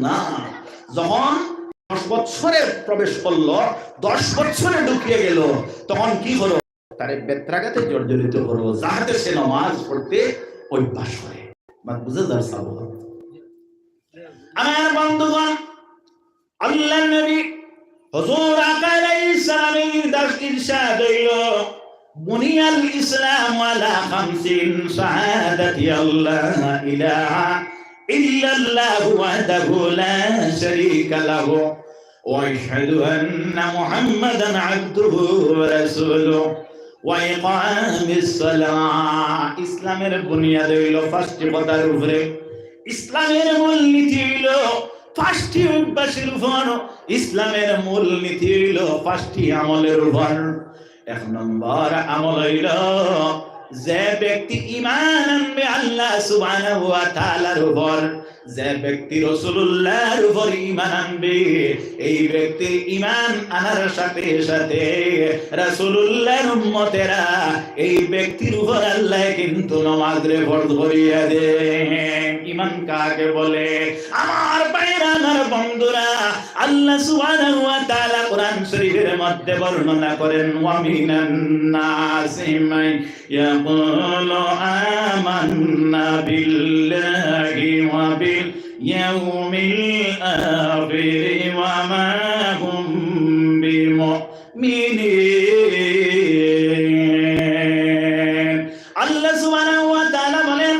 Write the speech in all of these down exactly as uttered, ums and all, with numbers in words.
না। যখন দশ বৎসরে প্রবেশ করলো, দশ বৎসরে ঢুকিয়া গেল, তখন কি করো? তারে বেত্রাঘাতে জর্জরিত করো, যাহাতে সে নামাজ পড়তে অভ্যাস করে। মাত বুঝা যার সাব? আমার বন্ধুগণ, আল্লাহর নবী হুজুর আকা আলাইহিস সালামের ইরশাদ হইল, بني الإسلام على خمس: شهادة أن لا إله إلا الله وحده لا شريك له وأشهد أن محمدا عبده ورسوله وإقام الصلاة. ইসলামের বুনিয়াদ হইল পাঁচটি কথার উপরে। ইসলামের মূল নীতি হইল পাঁচটি অভ্যাসের উপর। ইসলামের মূল নীতি হইল পাঁচটি আমলের উপর। এক নম্বর আমল হইল, যে ব্যক্তি ঈমান আনবে আল্লাহ সুবহানাহু ওয়া তাআলার উপর, যে ব্যক্তি রাসূলুল্লাহর উপর ঈমান আনবে, এই ব্যক্তির ঈমান আনার সাথে সাথে রাসূলুল্লাহর উম্মতেরা এই ব্যক্তির উপর আল্লাহ কিন্তু নামাজরে ফরজ করিয়া দেন। ঈমান কাকে বলে? আমার ভাইরা, আমার বন্ধুরা, আল্লাহ সুবহানাহু ওয়া তাআলা কোরআন শরীফের মধ্যে বর্ণনা করেন, ومن الناس من يقول آمنا بالله وباليوم الآخر وما هم بمؤمنين. আল্লাহ সুবহানাহু ওয়া তাআলা বলেন,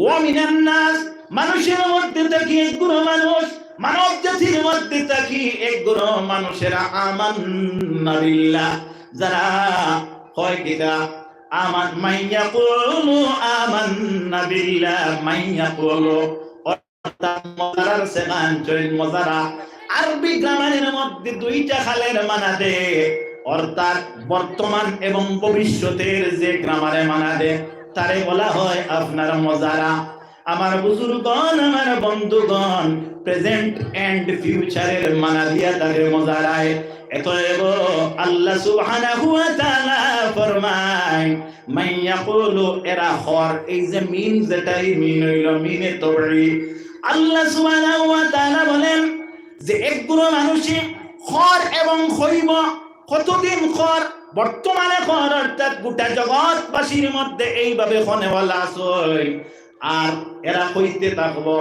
ومن الناس, মানুষের মধ্যে থাকি এক গুরু মানুষ, মানব জাতির মধ্যে থাকি এক গুরু মানুষেরা, آمنا بالله, যারা কয় কিতা, আমান, من يقول آمنا بالله, من يقول, অর্থাৎ মুজারার সেখান চইন মুজারা। আরবি গ্রামারের মধ্যে দুইটা হালের মানা দে, অর্থাৎ বর্তমান এবং ভবিষ্যতের যে গ্রামারে মানা দে, তারে বলা হয় আপনার মুজারা। আমার বুজুর্গণ, আমার বন্ধুগণ, present and future-এর মানা দিয়া তারে মুজারায়। অতএব আল্লাহ সুবহানাহু ওয়া তাআলা ফরমায়, من يقول, এরা কর, এই যে মিন, যেটাই মিন হইল, মিনে তবঈদ। আল্লাহ সুবহানাহু ওয়া তাআলা বলেন যে এক গুরু মানুষে কর এবং কইব, কতদিন কর? বর্তমানে কর, অর্থাৎ গোটা জগৎবাসীর মধ্যে এইভাবে কনেওয়ালা আছে। আর এরা কইতে থাকবো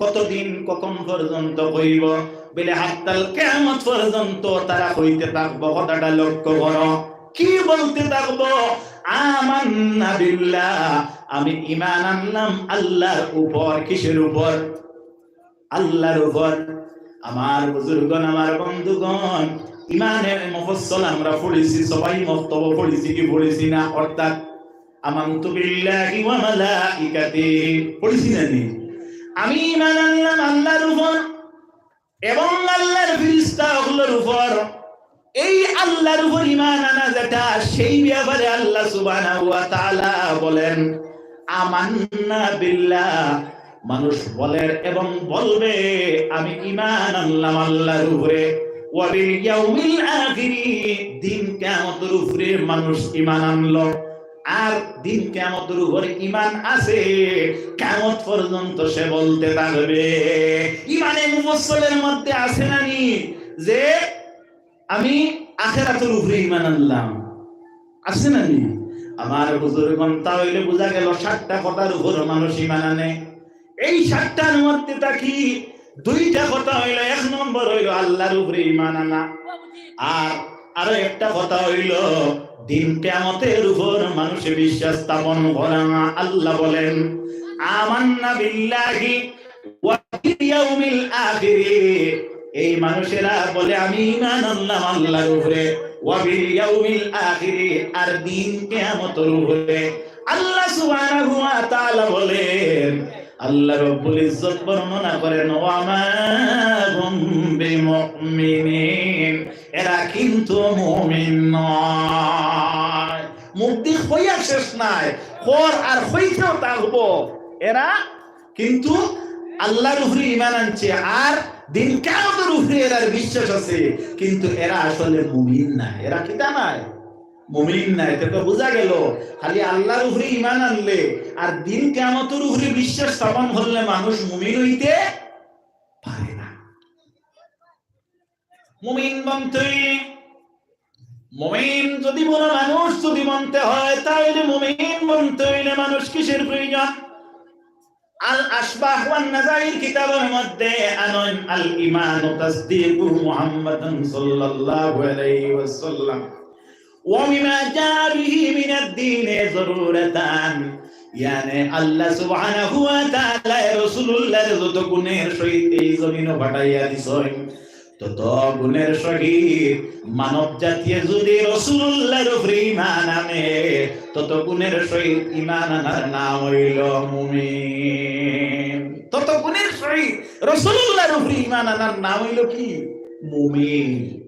কতদিন, কখন পর্যন্ত কইব? বলে, হাত্তাল কিয়ামত পর্যন্ত তারা কইতে থাকবো। কথাটা লক্ষ্য করো, কি বলতে থাকবো? آمنا بالله, আমি ঈমান আনলাম আল্লাহর উপর। কিসের উপর? আল্লাহর উপর। আমার বুজুর্গণ, আমার বন্ধুগণ, ঈমানে মুফাসসাল আমরা পড়ছি, সবাই মক্তবো পড়ছি কি পড়ছি না? অর্থাৎ آمنت بالله وملائكته পড়ছি না নি? আমি ঈমান আনলাম আল্লাহর উপর এবং আল্লাহর ফিরিস্তা অকলর উপর। এই আল্লাহর উপর ঈমান আনা যেটা, সেই ব্যাপারে আল্লাহ সুবহানাহু ওয়া তাআলা বলেন, آمنا بالله, মানুষ বলের এবং বলবে, আমি ঈমান আনলাম আল্লাহর উপরে। وباليوم الآخر, দিন কিয়ামতর উপরে মানুষ ঈমান আনলো। আর দিন কিয়ামতর উপরে ঈমান আছে, কিয়ামত পর্যন্ত সে বলতে থাকবে। ঈমানে মুফাসসালের মধ্যে আছে না নি যে আমি আখেরাতর উপরে ঈমান আনলাম? আছে না নি? আমার বুজুর্গণ, তা হইলে বুঝা গেল সাতটা কথার উপর মানুষ ঈমান আনে। এই সাতটার মধ্যে থাকি দুইটা কথা হইল, এক নম্বর হইল আল্লাহর উপরে ঈমান আনা, আর আরো একটা কথা হইল দিন কিয়ামতের উপর মানুষে বিশ্বাস স্থাপন করা। আল্লাহ বলেন, آمنا بالله وباليوم الآخر। এই মানুষেরা বলে, আমি ঈমান আনলাম আল্লাহর উপরে, وباليوم الآخر, আর দিন কিয়ামতর উপরে। আল্লাহ সুবহানাহু ওয়া তাআলা বলেন, আল্লাহ রব্বুল ইজ্জত বর্ণনা করেন, وما هم بمؤمنين, এরা কিন্তু মুমিন নয়। মুখ দি কইয়া শেষ নাই, কর আর কইতেও থাকবো। এরা কিন্তু আল্লাহর উপরে ঈমান আনছে, আর দিন কিয়ামতর উপরে এরার বিশ্বাস আছে, কিন্তু এরা আসলে মুমিন না। এরা কিতা নাই? মুমিন নাই। তে তো বুঝা গেল, খালি আল্লাহর উপরে ঈমান আনলে আর দিন কিয়ামতর উপরে বিশ্বাস স্থাপন করলে মানুষ মুমিন হইতে পারে না। মুমিন বনতে অইলে, মুমিন যদি বড় মানুষ যদি বনতে হয়, তাহলে মুমিন বনতে অইলে মানুষ কিসের প্রয়োজন? আল আশবাহ ওয়ান নাজাইর কিতাবের মধ্যে আনইন, আল ইমানু তাসদিকু মুহাম্মাদিন সাল্লাল্লাহু আলাইহি ওয়াসাল্লাম ওয়া বিমা জাআ বিহি মিনাদ দীনে যারুরাতান। ইয়ানে আল্লাহ সুবহানাহু ওয়া তাআলা রাসূলুল্লাহরে যত গুণের সহিত এই জমিনো পাঠাইয়া দিছইন, তত গুণের সহিত মানব জাতিয়ে যদি রাসূলুল্লাহর উপরে ঈমান আনে, তত গুণের সহিত ঈমান আনার নাম অইলো মুমিন। তত গুণের সহিত রাসূলুল্লাহর উপরে ঈমান আনার নাম অইলো কি? মুমিন।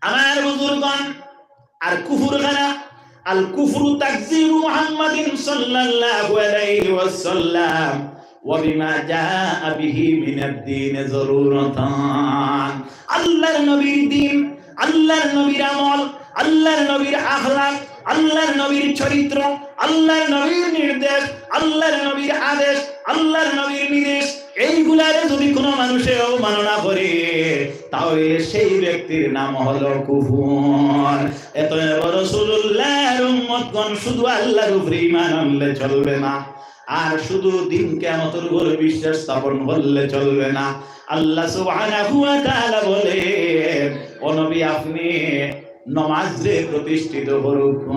আমার বুজুর্গণ, আর কুফুর খানা, আল কুফরু তাকযীবু মুহাম্মাদিন সাল্লাল্লাহু আলাইহি ওয়াসাল্লাম ওয়া বিমা জাআ বিহি মিনাদ দীনে যারুরাতান। আল্লাহর নবীর দ্বীন, আল্লাহর নবীর আমল, আল্লাহর নবীর আখলাক, আল্লাহর নবীর চরিত্র, আল্লাহর নবীর নির্দেশ, আল্লাহর নবীর আদেশ, আল্লাহর নবীর নির্দেশ, এইগুলারে যদি কোনো মানুষে অবমাননা করে, তাহলে সেই ব্যক্তির নাম হলো কুফুর। অতএব রাসূলুল্লাহর উম্মতগণ শুধু আল্লাহর উপরে ঈমান আনলে চলবে না, আর শুধু দিন কিয়ামতের উপর বিশ্বাস স্থাপন করলে চলবে না। আল্লাহ সুবহানাহু ওয়া তাআলা বলেন, "ও নবী, আপনি নমাজরে প্রতিষ্ঠিত করুক।"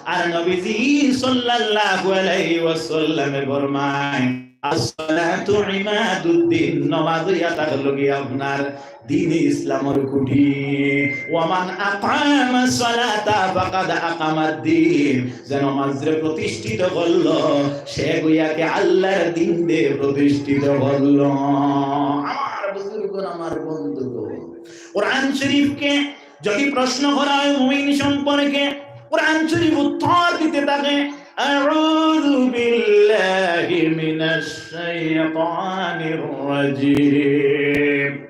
আর নবীজি সাল্লাল্লাহু আলাইহি ওয়াসাল্লামে ফরমায়, "আসসালাতু ইমাদুদ্দিন", নমাজ অইয়া থাকলো গি আপনার দ্বীনে ইসলামর খুঁটি। "ওয়া মান আকামাস সালাতা ফাকাদ আকামাদ দীন", যে নমাজরে প্রতিষ্ঠিত করলো, সে গুয়াকে আল্লাহর দ্বীনরে প্রতিষ্ঠিত করলো। আমার বুজুর্গণ, আমার বন্ধুগণ, কোরআন শরীফকে যদি প্রশ্ন করা হয় মুমিন সম্পর্কে, কোরআন শরীফ উত্তর দিতে থাকে, "আউযু বিল্লাহি মিনাশ শাইতানির রাজীম।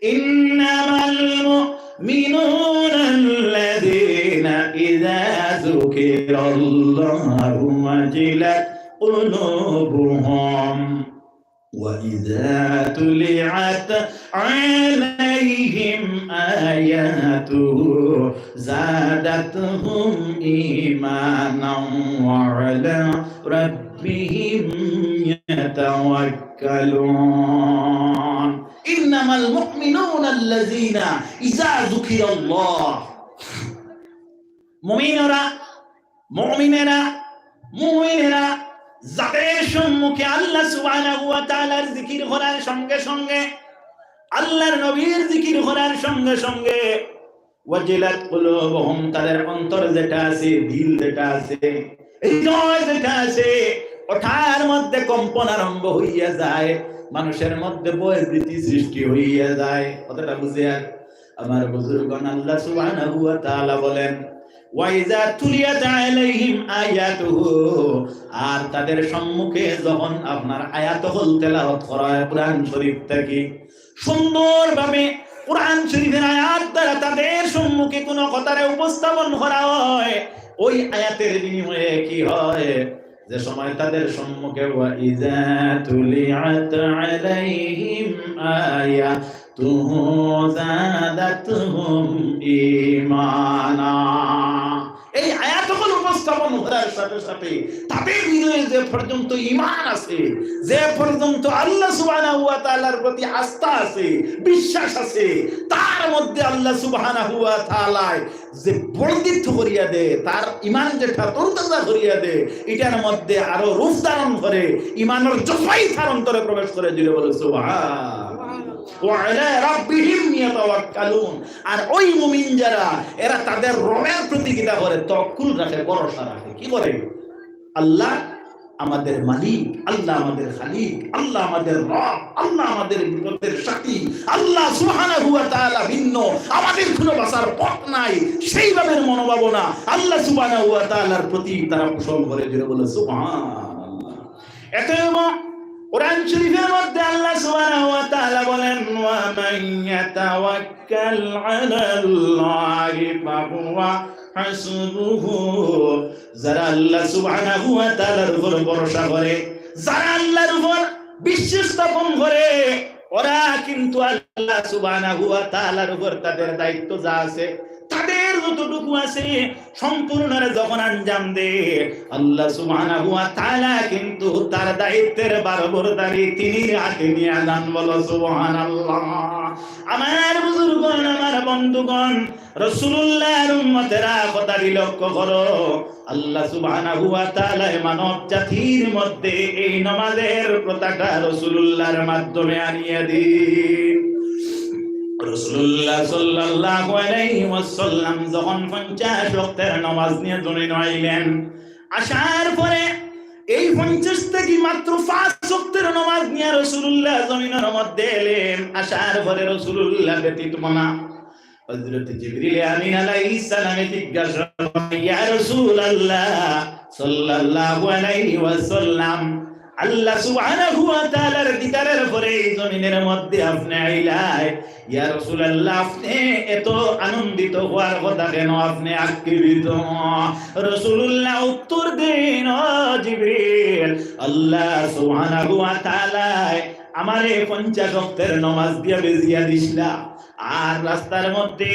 ইন্নামাল মুমিনুনা আল্লাযীনা ইযা যুকিরাল্লাহু ওয়াজিলাত কুলুবুহুম।" وإذا تليت عليهم آياته زادتهم إيمانا وعلى ربهم يتوكلون. إنما المؤمنون الذين إذا ذكر الله. মুমিনরা মুমিনেরা, মুমিনেরা যাদের সম্মুখে আল্লাহ সুবহানাহু ওয়া তাআলার জিকির করার সঙ্গে সঙ্গে, আল্লাহর নবীর জিকির করার সঙ্গে সঙ্গে, ওয়াজিলাত কুলুবুহুম, তাদের অন্তর যেটা আছে, দিল যেটা আছে, হৃদয় যেটা আছে, ওটার মধ্যে কম্পন আরম্ভ হইয়া যায়, মানুষের মধ্যে ভয়ভীতি সৃষ্টি হইয়া যায়। কথাটা বুঝে আর আমার বুজুর্গণ, আল্লাহ সুবহানাহু ওয়া তাআলা বলেন, "ওয়া ইযা তুলিয়াত আলাইহিম আয়াতুহু", আর তাদের সম্মুখে যখন আপনার আয়াত অকল তেলাওয়াত করা হয় কোরআন শরীফ থাকি, সুন্দরভাবে কোরআন শরীফের আয়াত দ্বারা তাদের সম্মুখে কোনো কথারে উপস্থাপন করা হয়, ওই আয়াতের বিনিময়ে কি হয়? যে সময় তাদের সম্মুখে "ওয়া ইযা তুলিয়াত আলাইহিম আয়াতুহু যাদাতহুম ঈমানা", এই আয়াতগুলো উপস্থাপন করার সাথে সাথে তাদের হৃদয়ে যে পর্যন্ত ঈমান আছে, যে পর্যন্ত আল্লাহ সুবহানাহু ওয়া তাআলার প্রতি আস্থা আছে, বিশ্বাস আছে, তার মধ্যে আল্লাহ সুবহানাহু ওয়া তাআলায় যে বর্ধিত করিয়া দে, তার ঈমান যেটা তরতাজা করিয়া দে, এটার মধ্যে আরো রূপ ধারণ করে, ঈমানর জোছাই তার অন্তরে প্রবেশ করে, জুড়ে বলো সুবহান। "ওয়া আলা রাব্বিহিম ইয়াতাওয়াক্কালুন", আর ওই মুমিন যারা, এরা তাদের রবের প্রতি কিতা করে? তওয়াক্কুল রাখে, ভরসা রাখে। কি করে? আল্লাহ আমাদের মালিক, আল্লাহ আমাদের খালিক, আল্লাহ আমাদের রব, আল্লাহ আমাদের বিপদের সাথী, আল্লাহ সুবহানাহু ওয়া তাআলা ভিন্ন, আমাদের কোনো বাঁচার পথ নাই। সেইভাবে মনোভাবনা আল্লাহ সুবহানাহু ওয়া তাআলার প্রতি তারা পোষণ করে, জুড়ে বলো সুবহানাল্লাহ। এতে এবং কোরআন শরীফের মধ্যে আল্লাহ সুবহানাহু ওয়া তাআলা বলেন, "ওয়া মান ইয়াতাওয়াক্কাল আলাল্লাহি ফাহুয়া হাসবুহু", যারা আল্লাহ সুবহানাহু ওয়া তাআলার উপর ভরসা করে, যারা আল্লাহর উপর বিশ্বাস স্থাপন করে, ওরা কিন্তু আল্লাহ সুবহানাহু ওয়া তাআলার উপর তাদের দায়িত্ব যা আছে, তাদের যতটুকু আছে, সম্পূর্ণরে যখন আঞ্জাম দেয়, আল্লাহ সুবহানাহু ওয়া তাআলা কিন্তু তার দায়িত্বের বারবর্দারি তিনির হাতে নিয়া যান। বলো সুবহানাল্লাহ। আমার বুজুর্গণ, আমার বন্ধুগণ, রাসূলুল্লাহর উম্মতেরা, কথাটি লক্ষ্য করো। আল্লাহ সুবহানাহু ওয়া তাআলা মানব জাতির মধ্যে এই নামাজের প্রথাটা রাসূলুল্লাহর মাধ্যমে আনিয়ে দিন। রাসূলুল্লাহ সাল্লাল্লাহু আলাইহি ওয়াসাল্লাম যখন পঞ্চাশ ওয়াক্তের নামাজ নিয়ে জমিন আইলেন, আসার পরে এই পঞ্চাশ থেকে মাত্র পাঁচ ওয়াক্তের নামাজ নিয়ে রাসূলুল্লাহ জমিনের মধ্যে এলেন। আসার পরে রাসূলুল্লাহ ব্যতীত মনা হযরত জিবরিল আমিন আলাইহিস সালামে জিজ্ঞাসা করেন, "ইয়া রাসূলুল্লাহ সাল্লাল্লাহু আলাইহি ওয়াসাল্লাম, আল্লাহ সুবহানাহু ওয়া তাআলার দিদারের পরে এই জমিনের মধ্যে আপনি আইলায়, ইয়া রাসূলুল্লাহ, আপনি এত আনন্দিত হওয়ার কথা কেন? আপনি আক্ষেপিত?" রাসূলুল্লাহ উত্তর দেন, "ও জিবরিল, আল্লাহ সুবহানাহু ওয়া তাআলায় আমারে পঞ্চাশ ওয়াক্তের নামাজ দিয়া বেজিয়া দিছলা।" আর রাস্তার মধ্যে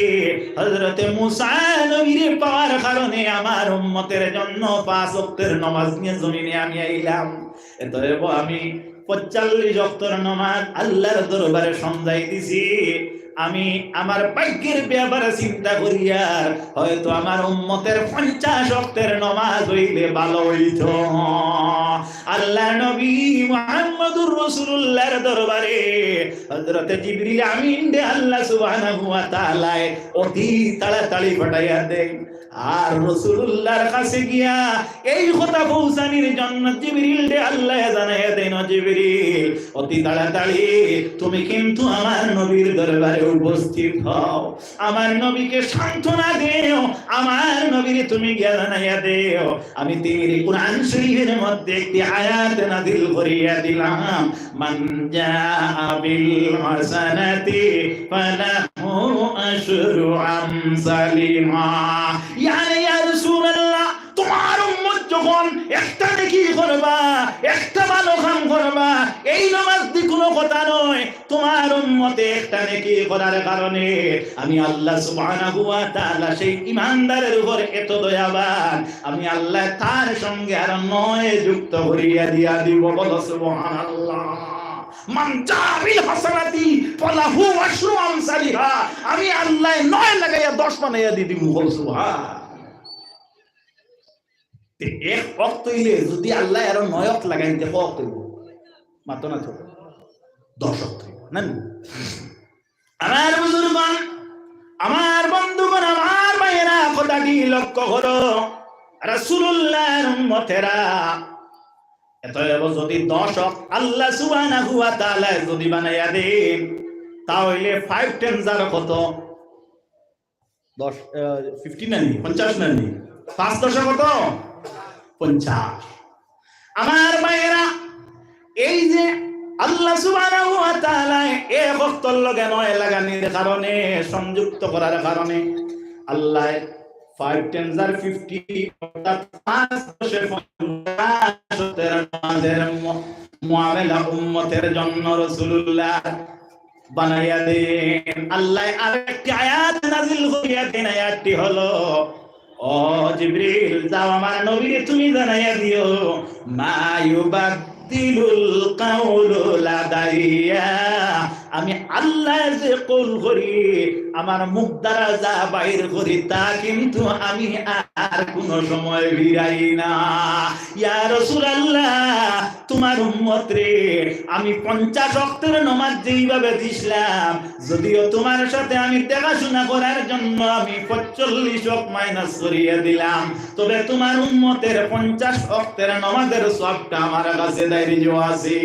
হযরতে মুসা নবীরে পাওয়ার কারণে আমার উম্মতের জন্য পাঁচ ওয়াক্তের নামাজ নিয়ে জমিনে আমি আইলাম। অতএব আমি পঁয়তাল্লিশ ওয়াক্তের নামাজ আল্লাহর দরবারে সমঝাই দিছি। আমি আমার ভাগ্যের ব্যাপারে চিন্তা করিয়ার হয়তো আমার উম্মতের পঞ্চাশ ওয়াক্তের নামাজ হইলে ভালো হইতো। আল্লাহর নবী মুহাম্মদুর রাসূলুল্লাহর দরবারে হযরতে জিবরিল আমিনরে আল্লাহ সুবহানাহু ওয়া তাআলায় অতি তাড়াতাড়ি পাঠাইয়া দেন। আর রাসূলুল্লাহর কাছে গিয়া এই কথা পৌঁছানির জন্য জিবরিলরে আল্লাহ জানাইয়া দেন, "ও জিবরিল, অতি তাড়াতাড়ি তুমি কিন্তু আমার নবীর দরবারে উপস্থিত হও, আমার নবীকে সান্ত্বনা দেও, আমার নবীরে তুমি গিয়া জানাইয়া দেও।" আমি তিনিরে কোরআন শরীফের মধ্যে একটি আয়াত নাজিল করিয়া দিলাম, "মান জাআ বিল হাসানাতি ফালাহু আশরু আমসালিহা।" ইয়ানে ইয়া রাসূলুল্লাহ, তোমার উম্মত যখন একটা নেকি করবা, একটা ভালো কাম করবা, এই নামাজ দি কোনো কথা নয়, তোমার উম্মতে একটা নেকি করার কারণে আমি আল্লাহ সুবহানাহু ওয়া তাআলা সেই ইমানদারের উপর এত দয়াবান, আমি আল্লাহ তার সঙ্গে আরো নয় যুক্ত করিয়া দিয়া দিব। বলো সুবহানাল্লাহ। মান জাআ বিল হাসানাতি ফালাহু আশরু আমসালিহা। আমি আল্লাহ নয় লাগাইয়া দশ বানাইয়া দি দিমু। বলো সুবহান। তে এক ওয়াক্ত অইলে যদি আল্লাহ আরো নয় ওয়াক্ত লাগাইন, তে কয় ওয়াক্ত অইবো? মাতো না তো। দশ ওয়াক্ত অইবো, না নি? আমার বুজুর্গণ, আমার বন্ধুগণ, আমার ভাইয়েরা, কথাটি লক্ষ্য করো। রাসূলুল্লাহর উম্মতেরা, অতএব যদি দশ ওয়াক্ত আল্লাহ সুবহানাহু ওয়া তাআলা যদি বানাইয়া দেন, তা অইলে five ten যা কত? দশ, আহ, fifty না নি? পঞ্চাশ না নি? পাঁচ দশে কত? পঞ্চাশ। আমার ভাইয়েরা, এই যে আল্লাহ সুবহানাহু ওয়া তাআলা এক ওয়াক্তর লগে নয় লাগানির কারণে, সংযুক্ত করার কারণে আল্লাহ five ten যা fifty, অর্থাৎ পাঁচ দশে পঞ্চাশ ওয়াক্তের নামাজের ম-, মামলা উম্মতের জন্য রাসূলুল্লাহ বানাইয়া দেন। আল্লাহ আরেকটি আয়াত নাজিল করিয়া দেন, আয়াতটি হলো, "ও জিবরিল, যাও আমার নবীরে তুমি জানাইয়া দিও, মা ইউবাদদিলুল কাউলু লাদাইয়া, আমি আল্লাহ যে কওল করি, আমার মুখ দ্বারা যা বাইর করি, তা কিন্তু আমি আর কোনো সময় ফিরাই না।" ইয়া রাসূলুল্লাহ, তোমার উম্মতরে আমি পঞ্চাশ ওয়াক্তের নামাজ যেইভাবে দিছলাম, যদিও তোমার সাথে আমি দেখাশোনা করার জন্য আমি পঁয়তাল্লিশ ওয়াক্ত minus করিয়া দিলাম, তবে তোমার উম্মতের পঞ্চাশ ওয়াক্তের নামাজের সওয়াবটা আমার কাছে দাইর্য আছে।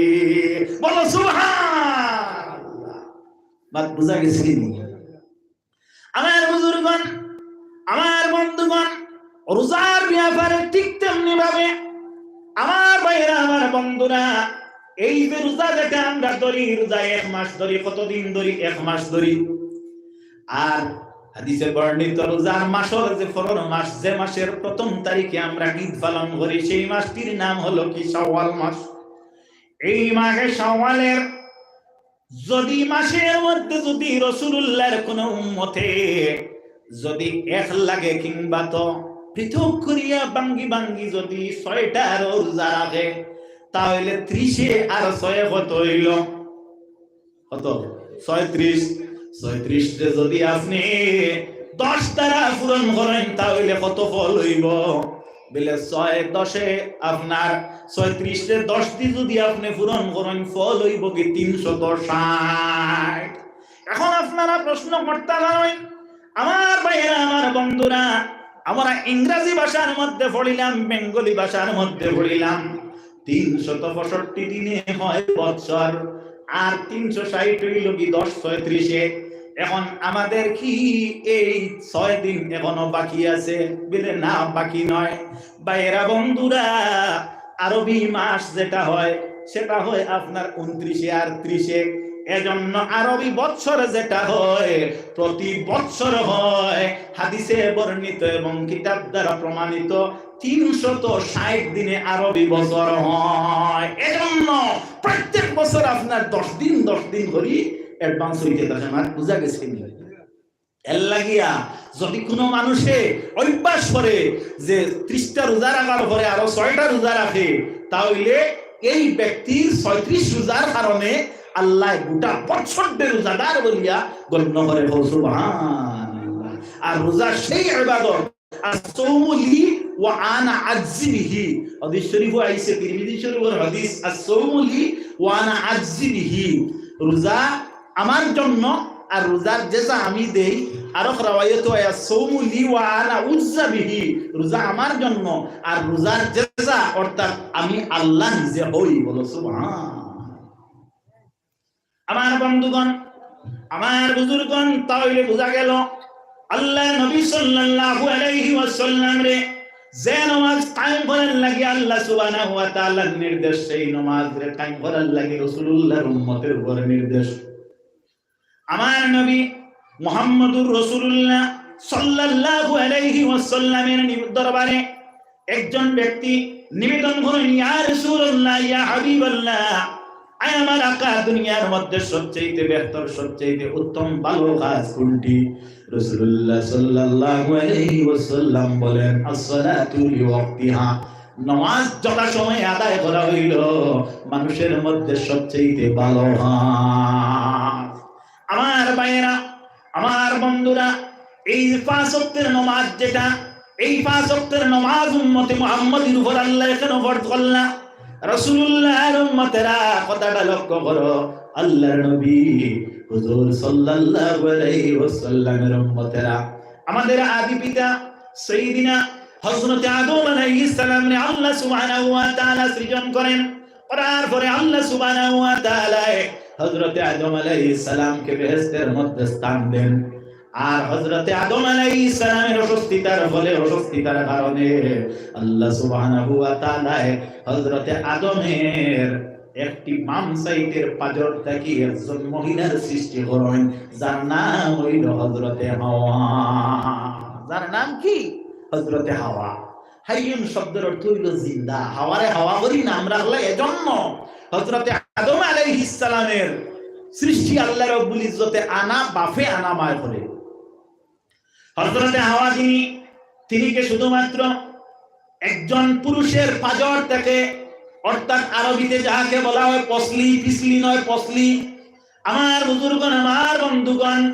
বলো সুবহানাল্লাহ। বাত বুঝা গেছে নি? আমার বুজুর্গণ, আমার বন্ধুগণ, রোজার ব্যাপারে ঠিক তেমনি ভাবে আমার ভাইরা, আমার বন্ধুরা, এই যে রোজা যেটা আমরা ধরি, রোজা এক মাস ধরি, কতদিন ধরি? এক মাস ধরি। আর হাদিসে বর্ণিত রোজার মাসর যে ফরর মাস, যে মাসের প্রথম তারিখে আমরা ঈদ পালন করি, সেই মাসটির নাম হলো কি? শাওয়াল মাস। এই মাহে শাওয়ালের যদি মাসের মধ্যে যদি রসুলুল্লাহর কোনো উম্মতে যদি এক লাগে কিংবা তো পৃথক করিয়া ভাঙ্গি ভাঙ্গি যদি ছয়টা রোজা রাখে, তাহলে ত্রিশে আর ছয়ে কত অইল? কত? ছয়ত্রিশ। ছয়ত্রিশে যদি আপনি দশ দ্বারা পূরণ করেন, তাহলে কত ফল অইব? বলে, ছয় দশে আপনার, ছয়ত্রিশে দশ দি যদি আপনি পূরণ করেন, ফল অইব কি তিনশত ষাট। এখন আপনারা প্রশ্ন করতে পারেন, আমার ভাইয়েরা, আমার বন্ধুরা, আমরা ইংরেজি ভাষার মধ্যে পড়িলাম, বেঙ্গলি ভাষার মধ্যে পড়িলাম, তিনশত পঁয়ষট্টি দিনে হয় বৎসর, আর তিনশো ষাট অইল কি দশ ছয়ত্রিশে। এখন আমাদের কি এই ছয় দিন এখনো বাকি আছে? বলে, না, বাকি নয়। ভাইয়েরা, বন্ধুরা, আরবি মাস যেটা হয়, সেটা হয় আপনার ঊনত্রিশে আর ত্রিশে। এজন্য আরবি বৎসর যেটা হয়, প্রতি বৎসর হয়, হাদিসে বর্ণিত এবং কিতাব দ্বারা প্রমাণিত, তিনশত ষাট দিনে আরবি বছর হয়। এজন্য প্রত্যেক বছর আপনার দশ দিন, দশ দিন করি অ্যাডভান্স হইতে থাকে। আমার বুঝা গেছে নি? এর লাগিয়া যদি কোনো মানুষে অভ্যাস করে যে ত্রিশটা রোজা রাখার পরে আরো ছয়টা রোজা রাখে, তাহলে এই ব্যক্তির ছয়ত্রিশ রোজার কারণে আল্লাহ গোটা বছরটা রোজাদার বলিয়া গণ্য করে। কও সুবহানাল্লাহ। আর রোজা সেই ইবাদত, "আস-সাওমু লি ওয়া আনা আজজি বিহি।" হাদিস শরীফও আইছে, তিরমিজি শরীফর হাদিস, "আস-সাওমু লি ওয়া আনা আজজি বিহি।" রোজা আমার জন্য, আর রোজার জেজা আমি দেই। আরো রেওয়ায়েত হয়, "আস-সাওমু লি ওয়া আনা উজজা বিহি।" রোজা আমার জন্য, আর রোজার জেজা অর্থাৎ আমি আল্লাহ নিজে হই। বলো সুবহান। আমার বন্ধুগণ, আমার বুজুর্গণ, তাহলে বুঝা গেল আল্লাহর নবী সাল্লাল্লাহু আলাইহি ওয়াসাল্লামরে যে নমাজ কায়েম করার লাগি আল্লাহ সুবহানাহু ওয়া তাআলার নির্দেশ, সেই নমাজরে কায়েম করার লাগি রাসূলুল্লাহর উম্মতের উপর নির্দেশ। আমার নবী মুহাম্মদুর রাসূলুল্লাহ সাল্লাল্লাহু আলাইহি ওয়াসাল্লামের নি-, দরবারে একজন ব্যক্তি নিবেদন করেন, "ইয়া রাসূলুল্লাহ, ইয়া হাবিবাল্লাহ, আয় আমার আকা, দুনিয়ার মধ্যে সবচেয়ে বেহতর, সবচেয়ে উত্তম ভালো কাজ কোনটি?" রাসূলুল্লাহ সাল্লাল্লাহু আলাইহি ওয়াসাল্লাম বলেন, "আসসালাতু লিওয়াক্তিহা।" নমাজ যথাসময়ে আদায় করা হইল মানুষের মধ্যে সবচেয়ে ভালো কাজ। আমার ভাইয়েরা, আমার বন্ধুরা, এই যে পাঁচ ওয়াক্তের নমাজ যেটা, এই পাঁচ ওয়াক্তের নমাজ উম্মতে মুহাম্মদীর উপর আল্লাহ কেন ফরজ করলা? রাসূলুল্লাহর উম্মতেরা, কথাটা লক্ষ্য করো, আল্লাহর নবী হুজুর সাল্লাল্লাহু আলাইহি ওয়াসাল্লামের উম্মতেরা, আমাদের আদি পিতা সাইয়্যিদিনা হযরতে আদম আলাইহিস সালামরে আল্লাহ সুবহানাহু ওয়া তাআলা সৃজন করেন। করার পরে আল্লাহ সুবহানাহু ওয়া তাআলা হযরতে আদম আলাইহিস সালামকে বেহেশতের মধ্যে স্থান দেন। আর হযরতে আদম আলাইহিস সালামের অসুস্থতার ফলে, অসুস্থতার কারণে আল্লাহ সুবহানাহু ওয়া তাআলা হযরতে আদমের একটি বাম সাইডের পাজর থাকি একজন মহিলার সৃষ্টি করেন, যার নাম হইল হযরতে হাওয়া। যার নাম কি? হযরতে হাওয়া। হাইয়ুন শব্দের অর্থ হইল জিন্দা। হাওয়ারে হাওয়া করি নাম রাখলা এজন্য। হযরতে আদম আলাইহিস সালামের সৃষ্টি আল্লাহ রব্বুল ইজ্জতে আনা বাফে আনা মায় করে। হযরতে হাওয়া যিনি, তিনিকে শুধুমাত্র একজন পুরুষের পাজর থেকে, অর্থাৎ আরবিতে যাহাকে বলা হয় পসলি, পিসলি নয়, পসলি। আমার বুজুর্গণ, আমার বন্ধুগণ,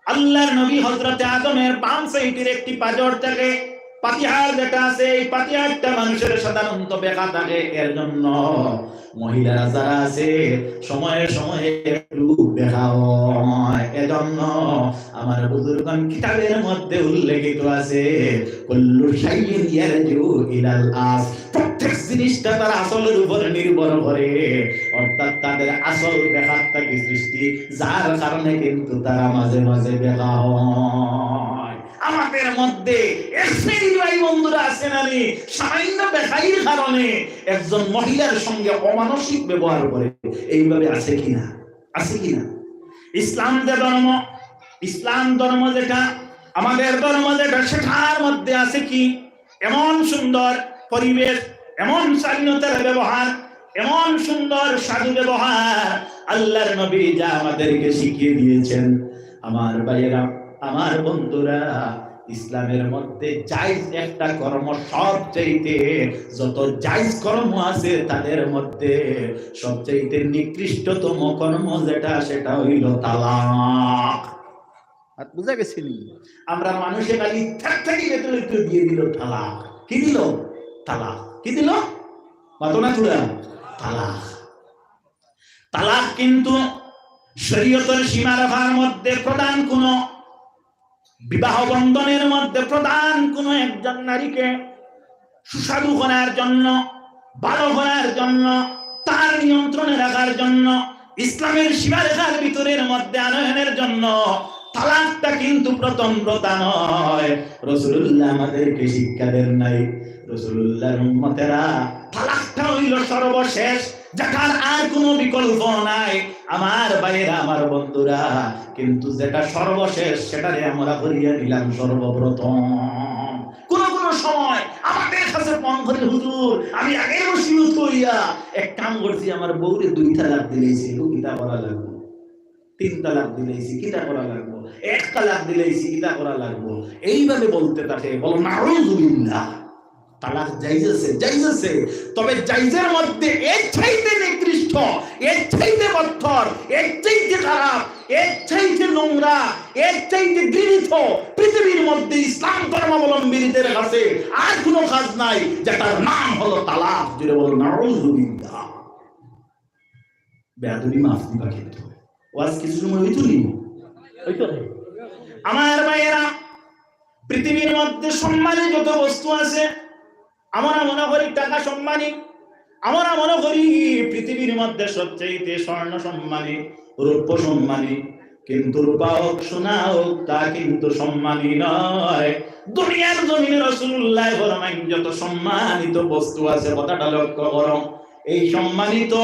আল্লাহর নবী হযরতে আদমের বাম সাইডের একটি পাজর থেকে পাতিহার যেটা আছে, এই পাতিহারটা মানুষের সাধারণত বেঁকা থাকে, এর জন্য মহিলারা যারা আছে সময়ে সময়ে একটু বেঁকা হয়। এজন্য আমার বুজুর্গণ কিতাবের মধ্যে উল্লেখিত আছে, "কুল্লু শাইইন ইয়ারজিউ ইলাল আস।" প্রত্যেক জিনিসটা তার আসলের উপরে নির্ভর করে, অর্থাৎ তাদের আসল বেঁকার থাকি সৃষ্টি, যার কারণে কিন্তু তারা মাঝে মাঝে বেঁকা হয়। আমাদের মধ্যে এক শ্রেণীর ভাই বন্ধুরা আছে না নি, সামান্য বেঁকাইর কারণে একজন মহিলার সঙ্গে অমানসিক ব্যবহার করে, এইভাবে আছে কিনা? আছে কিনা? ইসলাম যে ধর্ম, ইসলাম ধর্ম যেটা, আমাদের ধর্ম যেটা, সেটার মধ্যে আছে কি এমন সুন্দর পরিবেশ, এমন শালীনতার ব্যবহার? এমন সুন্দর সাধু ব্যবহার আল্লাহর নবী যা আমাদেরকে শিখিয়ে দিয়েছেন। আমার ভাইয়েরা, আমার বন্ধুরা, ইসলামের মধ্যে জায়েজ একটা কর্ম, সবচাইতে যত জায়েজ কর্ম আছে তাদের মধ্যে সবচাইতে নিকৃষ্টতম কর্ম যেটা, সেটা হইল তালাক। আর বুঝা গেছে নি? আমরা মানুষে খালি থাকথাকি ভেতরে কেউ দিয়ে দিল তালাক। কি দিল? তালাক। কি দিল? মাতো না তুলা? তালাক। তালাক কিন্তু শরীয়তের সীমারেখার মধ্যে প্রধান কোনো বিবাহ বন্ধনের মধ্যে প্রধান কোনো একজন নারীকে সুস্বাদু করার জন্য, ভালো করার জন্য, তার নিয়ন্ত্রণে রাখার জন্য, ইসলামের সীমারেখার ভিতরের মধ্যে আনয়নের জন্য তালাকটা কিন্তু প্রথম প্রথা নয়। রাসূলুল্লাহ আমাদেরকে শিক্ষা দেন নাই। রাসূলুল্লাহর উম্মতেরা, তালাকটা হইল সর্বশেষ, যেটার আর কোনো বিকল্প নাই। আমার ভাইয়েরা, আমার বন্ধুরা, কিন্তু যেটা সর্বশেষ, সেটারে আমরা করিয়া নিলাম সর্বপ্রথম। কোন কোন সময় আমাদের কাছে ফোন করে, "হুজুর, আমি আগেই ওসিয়ত করিয়া এক কাম করছি, আমার বউরে দুই তালাক দিলাইছি, কিতা করা লাগবো? তিন তালাক দিলাইছি, কিতা করা লাগবো? এক তালাক দিলাইছি, কিতা করা লাগবো?" এইভাবে বলতে থাকে। বলো, "নাউজুবিল্লাহ।" তালাক জায়েজ আছে, জায়েজ আছে, তবে জায়েজের মধ্যে এর চাইতে নিকৃষ্ট, এর চাইতে বদতর, এর চাইতে খারাপ, এর চাইতে নোংরা, এর চাইতে ঘৃণিত পৃথিবীর মধ্যে ইসলাম ধর্মাবলম্বীদের কাছে আর কোনো কাজ নাই, যেটার নাম হলো তালাক। জোরে বলো, নাউজুবিল্লাহ। বেয়াদবি মাফ দিবা কিন্তু। ওয়াজ কিছু সময় হইতো নি? হইতো নি? আমার ভাইয়েরা, পৃথিবীর মধ্যে সম্মানী যত বস্তু আছে, আমরা মনে করি টাকা সম্মানী, আমরা মনে করি পৃথিবীর মধ্যে সবচাইতে স্বর্ণ সম্মানী, রৌপ্য সম্মানী, কিন্তু রূপা হোক, সোনা হোক, তা কিন্তু সম্মানী নয়। দুনিয়ার জমিনে রাসূলুল্লাহ ফরমাইন, যত সম্মানিত বস্তু আছে, কথাটা লক্ষ্য করো, এই সম্মানিত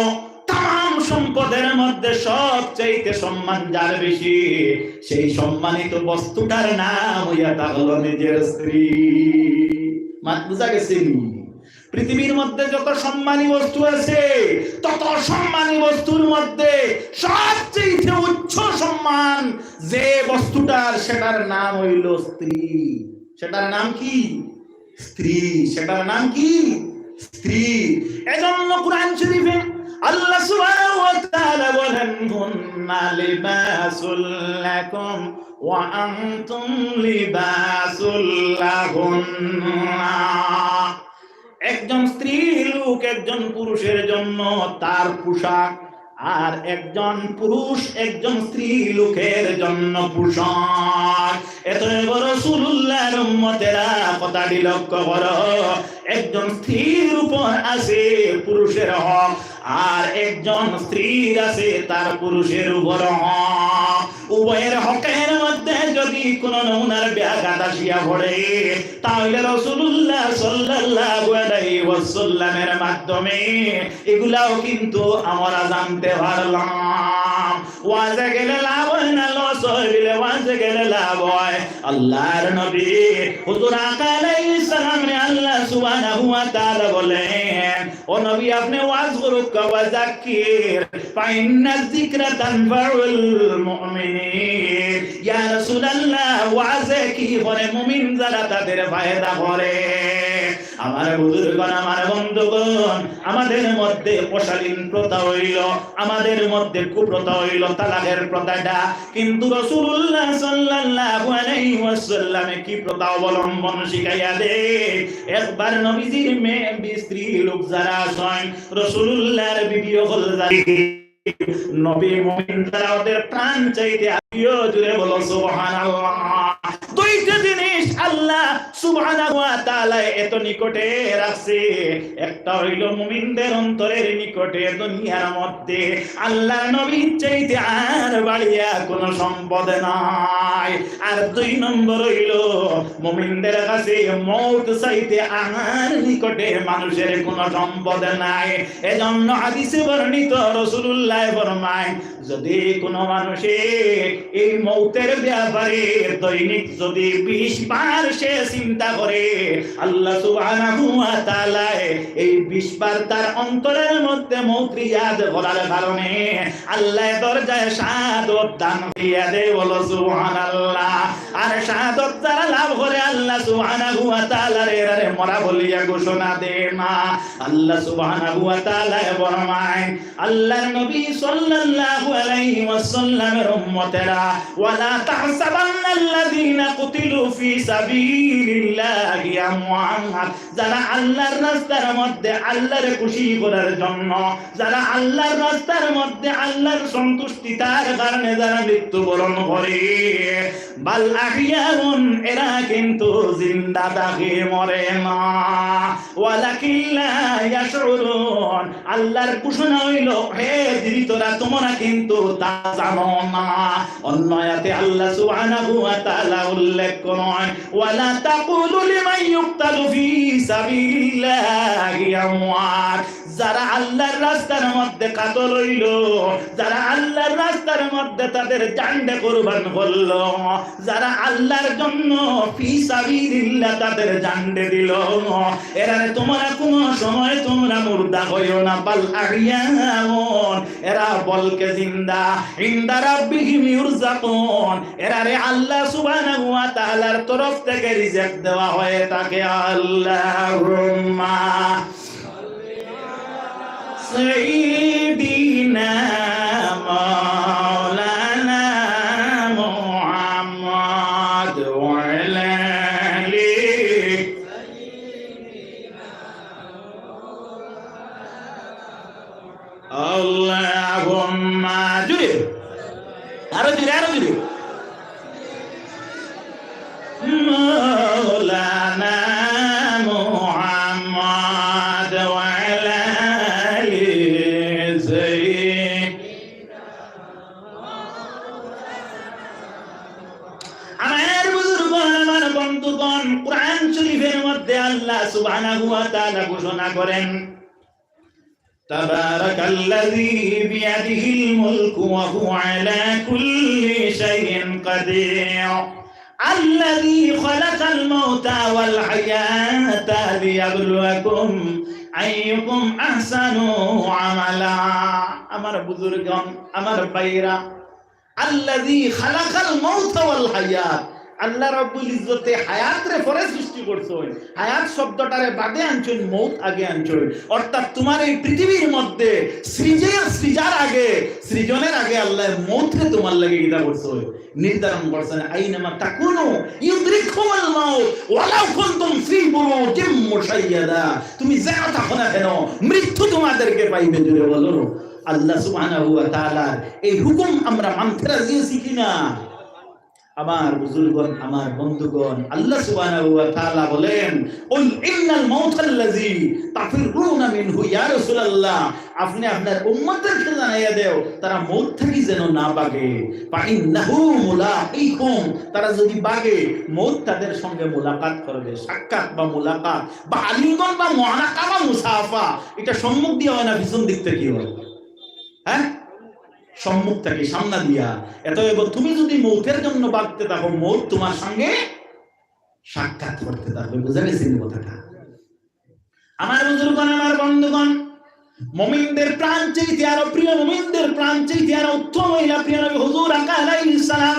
তামাম সম্পদের মধ্যে সবচাইতে সম্মান যার বেশি, সেই সম্মানিত বস্তুটার নাম হইয়া থাকলো নিজের স্ত্রী। মাত বুঝা গেছে নি? পৃথিবীর মধ্যে যত সম্মানী বস্তু আছে, তত সম্মানী বস্তুর মধ্যে সবচেয়ে উচ্চ সম্মান যে বস্তুটার, সেটার নাম হইল স্ত্রী। সেটার নাম কি? স্ত্রী। সেটার নাম কি? স্ত্রী। এজন্য কোরআন শরীফে আল্লাহ সুবহানাহু ওয়া তাআলা বলেন, "হুন্না লিবাসুল লাকুম ওয়া আনতুম লিবাসুল লাহুন্না।" একজন স্ত্রী লোক একজন পুরুষের জন্য তার পোশাক, আর একজন পুরুষ একজন স্ত্রী লোকের জন্য পোশাক। এতএব রাসূলুল্লাহর উম্মতেরা, কথাটি লক্ষ্য করো, একজন স্ত্রীর উপর আছে পুরুষের হক, আর একজন স্ত্রীর আছে তার পুরুষের উপর হক। উভয়ের হকের মধ্যে যদি কোনো নমুনার ব্যাঘাত আসিয়া পড়ে, তাহলে রাসূলুল্লাহ সাল্লাল্লাহু আলাইহি ওয়াসাল্লামের মাধ্যমে এগুলাও কিন্তু আমরা জানতে পারলাম। ওয়াজে গেলে লাভ হয় না, লস হয় বলে ওয়াজে গেলে লাভ হয়। আল্লাহর নবী হুজুর আকা আলাইহিস সালামরে আল্লাহ সুবহানাহু ওয়া তাআলা বলেন, "ও নবী, আপনি ওয়াজ করুক্কা, ওয়া যাক্কির, ফাইন্না যিকরা তানফাউল মুমিনিন।" ইয়া রাসূলুল্লাহ, ওয়াজে কি করে মুমিন যারা, তাদের ফায়দা করে। আমার বুজুর্গণ, আমার বন্ধুগণ, আমাদের মধ্যে অশালীন প্রথা হইল, আমাদের মধ্যে কুপ্রথা হইল তালাকের প্রথাটা। কিন্তু রাসূলুল্লাহ সাল্লাল্লাহু আলাইহি ওয়াসাল্লামে কি প্রথা অবলম্বন শিখাইয়া দে? একবার নবীজির মেয়ে, স্ত্রী লোক যারা আছেন, রাসূলুল্লাহর বিবি অকল যারা, নবী মুমিন যারা, ওদের প্রাণ চাইতে আত্মীয়। জুড়ে বলো সুবহানাল্লাহ। দুইটা জিনিস আল্লাহ সুবহানাহু ওয়া তাআলা এত নিকটে রাখছে, একটা হইল মুমিনদের অন্তরের নিকটে দুনিয়ার মধ্যে আল্লাহর নবীর চাইতে আর বাড়িয়া কোনো সম্পদ নাই। আর দুই নম্বর হইল মুমিনদের কাছে মউত চাইতে আর নিকটে মানুষের কোনো সম্পদ নাই। এজন্য হাদিসে বর্ণিত রাসূলুল্লাহ ফরমায়, যদি কোনো মানুষে এই মউতের ব্যাপারে দৈনিক যদি বিশ বার সে চিন্তা করে, আল্লাহ সুবহানাহু ওয়া তাআলায় এই বিশ বার তার অন্তরের মধ্যে মউতরে ইয়াদ করার কারণে আল্লাহ দরজায় শাহাদত দান করিয়া দেয়। বলো সুবহানাল্লাহ। আর শাহাদত যারা লাভ করে, আল্লাহ সুবহানাহু ওয়া তাআলার এরারে মরা বলিয়া ঘোষণা দেয় না। আল্লাহ সুবহানাহু ওয়া তাআলায় ফরমায়, আল্লাহর নবী সাল্লাল্লাহু আলাইহি ওয়াসাল্লামের উম্মতেরা, "ওয়ালা তাহসাবান্নাল্লাযীনা কুতিলু ফী সাবিলিল্লাহি আমওয়াত।" যারা আল্লাহর রাস্তার মধ্যে আল্লাহরে খুশি করার জন্য, যারা আল্লাহর রাস্তার মধ্যে আল্লাহর সন্তুষ্টি তার কারণে যারা মৃত্যুবরণ করে, বাল আহইয়াউন, এরা কিন্তু জিন্দা থাকে, মরে না। ওয়ালাকিন লা ইয়াশউরুন, আল্লাহর ঘোষণা অইলো, হে জীবিতরা, তোমরা কিন্তু তা জানো না। অন্য আয়াতে আল্লাহ সুবহানাহু ওয়া তাআলা উল্লেখ করেন, "ওয়ালা তাকুলু লিমান ইউকতালু ফী সাবিলিল্লাহি আমওয়াত।" যারা আল্লাহর রাস্তার মধ্যে কাতল অইলো, যারা আল্লাহর রাস্তার মধ্যে তাদের জানরে কুরবান করলো, যারা আল্লাহর জন্য ফী সাবিলিল্লাহ তাদের জানরে দিল, এরারে তোমরা কোনো সময় তোমরা মুর্দা কইও না, বাল আহইয়াউন, এরা বলকে জিন্দা, ইনদা রাব্বিহিম ইউরযাকুন, এরারে আল্লাহ সুবহানাহু ওয়া তাআলার তরফ থেকে রিজিক দেওয়া হয়ে থাকে। আল্লাহুম্মা সাইয়্যিদিনা মাওলানা মুহাম্মদ ওয়া আলা আলি। আল্লাহুম্মা, জুরে, আরো জুরে, আরো জুরে। মাওলানা মুহাম্মদ ওয়া আলা আলি সাইয়্যিদিনা। আমার বুজুর্গণ, আমার বন্ধুগণ, কোরআন শরীফের মধ্যে আল্লাহ সুবহানাহু ওয়া তাআলা ঘোষণা করেন, "তাবারাকাল্লাযী বিয়াদিহিল মুলকু ওয়া হুয়া আলা কুল্লি শাইইন কাদির, আল্লাযী খালাকাল মাউতা ওয়াল হায়াতা লিয়াবলুয়াকুম আইয়ুকুম আহসানু আমালা।" আমার বুজুর্গণ, আমার ভাইরা, আল্লাযী খালাকাল মাউতা ওয়াল হায়াত। আল্লাহ রাব্বুল ইজ্জতে হায়াতরে পরে সৃষ্টি করছইন। হায়াত শব্দটারে বাদে আনছইন, মউত আগে আনছইন। অর্থাৎ তোমার এই পৃথিবীর মধ্যে সৃজে-, সৃজার আগে, সৃজনের আগে আল্লাহ মউতরে তোমার লাগি কিতা করছইন? নির্ধারণ করছইন। আইনামা তাকুনু ইউদরিককুমুল মাউত ওয়ালাউ কুনতুম ফী বুরুজিম মুশাইয়াদা। তুমি যেখানো থাকো না কেন, মৃত্যু তোমাদেরকে পাইবে। জুরে বলো। আল্লাহ সুবহানাহু ওয়া তাআলার এই হুকুম আমরা মানতে রাজি আছি কিনা? আমার বুজুর্গণ, আমার বন্ধুগণ, আল্লাহ সুবহানাহু ওয়া তাআলা বলেন, "কুল ইন্নাল মাউতাল্লাযী তাফিররুনা মিনহু", ইয়া রাসূলুল্লাহ, আপনে আপনার উম্মতদেরকে জানাইয়া দেও, তারা মউত থাকি যেন না ভাগে। "ফা ইন্নাহু মুলাকিকুম", তারা যদি ভাগে, মউত তাদের সঙ্গে মোলাকাত করবে। সাক্ষাৎ বা মোলাকাত বা আলিঙ্গন বা মুআনাকা বা মুসাফা, এটা সম্মুখ দিয়া অয় না পিছন দিক থাকি অয়? হ্যাঁ, সম্মুখ থাকি, সামনা দিয়া। অতএব তুমি যদি মউতের জন্য ভাগতে থাকো, মউত তোমার সঙ্গে সাক্ষাৎ করতে থাকবে। বুঝা গেছে নি কথাটা? আমার বুজুর্গণ, আমার বন্ধুগণ, মুমিনদের প্রাণ চাইতে আরো প্রিয়, মুমিনদের প্রাণ চাইতে আরো উত্তম অইলা প্রিয় নবী হুজুর আকা আলাইহিস সালাম।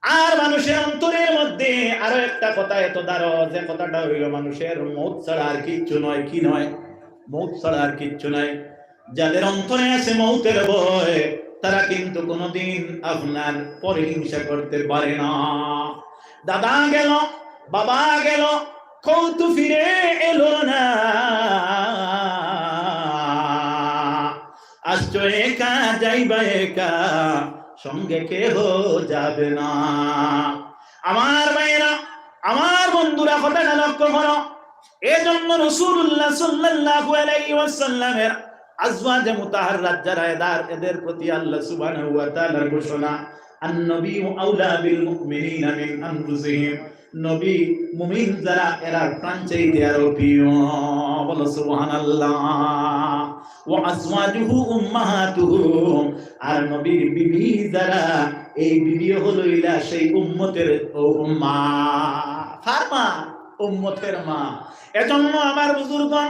আর মানুষের অন্তরের মধ্যে আরো একটা কথা এত দারুণ, যে কথাটা অইলো মানুষের মউত ছাড়া আর কিচ্ছু নয়। কি নয়? মউত ছাড়া আর কিচ্ছু নয়। যাদের অন্তরে আছে মউতের ভয়, তারা কিন্তু কোনোদিন আপনার পরহিংসা করতে পারে না। দাদা গেল, বাবা গেল, কেউ তো ফিরে এলো না। আসছো একা, যাইবা একা, সঙ্গে কেহ যাবে না। আমার ভাইরা, আমার বন্ধুরা, কথাটা লক্ষ্য করো। এজন্য রাসূলুল্লাহ সাল্লাল্লাহু আলাইহি ওয়াসাল্লামের আজওয়াজে মুতাহাররাত যারা এরার, এদের প্রতি আল্লাহ সুবহানাহু ওয়া তাআলার ঘোষণা, "আন-নাবিয়্যু আওলা বিল মুমিনিনা মিন আনফুসিহিম।" নবী, মুমিন যারা, এরার প্রাণ চাইতে আরো প্রিয়। বলো সুবহানাল্লাহ। ওয়া আজওয়াজুহু উম্মাহাতুহুম, আর নবীর বিবি যারা, এই বিবি অকল অইলা সেই উম্মতের ও মা। কার মা? উম্মতের মা। এজন্য আমার বুজুর্গণ,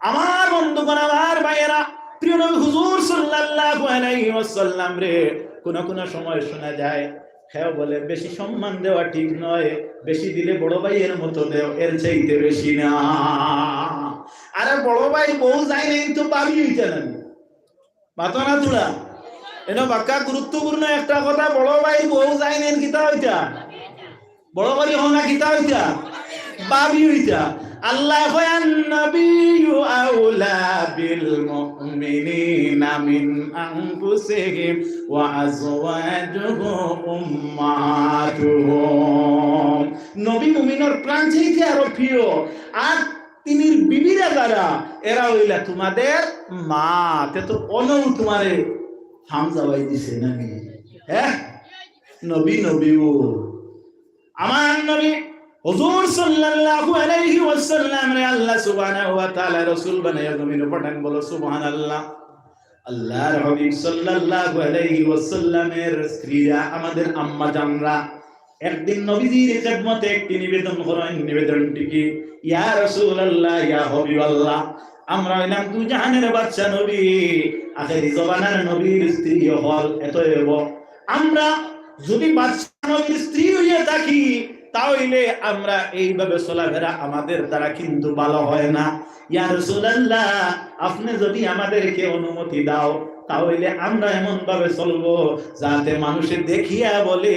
আমার বন্ধুগণ, আমার ভাইয়েরা, প্রিয় নবী হুজুর সাল্লাল্লাহু আলাইহি ওয়াসাল্লামরে কোনো কোনো সময় শোনা যায়, কেউ বলে, "বেশি সম্মান দেওয়া ঠিক নয়, বেশি দিলে বড় ভাইয়ের মতো দেও, এর চাইতে বেশি না।" আরে বড় ভাইর বউ যাইন, তো ভাবি অইতা না নি? মাতো না তোরা? এনো বাক্কা গুরুত্বপূর্ণ একটা কথা, বড় ভাইর বউ যাইন, কিতা অইতা? বড় করি কও না, কিতা অইতা? ভাবি অইতা। আল্লায় কয়, "আন-নাবিয়্যু আওলা বিল মুমিনিনা মিন আনফুসিহিম ওয়া আজওয়াজুহু উম্মাহাতুহুম।" নবী মুমিনর প্রাণ চাইতে আরো প্রিয়। আর তিনির বিবিরা যারা, এরা অইলা তোমাদের মা। তে তো অনউ তোমারে ফাম যাওয়াই দিছে না নি? হ্যাঁ? নবী নবী ও আমার নবী হুজুর সাল্লাল্লাহু আলাইহি ওয়াসাল্লামরে আল্লাহ সুবহানাহু ওয়া তাআলা রাসূল বানাইয়া জমিনো পাঠান, বলো সুবহানাল্লাহ। আল্লাহর হাবিব সাল্লাল্লাহু আলাইহি ওয়াসাল্লামের স্ত্রীরা, আমাদের আম্মা জানরা, একদিন নবীজির খেদমতে একটি নিবেদন করেন। নিবেদনটি কি? ইয়া রাসূলুল্লাহ, ইয়া হাবিবাল্লাহ, আমরা অইলাম দুজাহানের বাদশা নবী, আখেরি জমানার নবীর স্ত্রী অকল, অতএব আমরা যদি বাদশা নবীর স্ত্রী অইয়া থাকি, তা অইলে আমরা এইভাবে চলাফেরা আমাদের দ্বারা কিন্তু ভালো হয় না। ইয়া রাসূলুল্লাহ, আপনে যদি আমাদেরকে অনুমতি দাও, তা অইলে আমরা এমন ভাবে চলবো যাতে মানুষে দেখিয়া বলে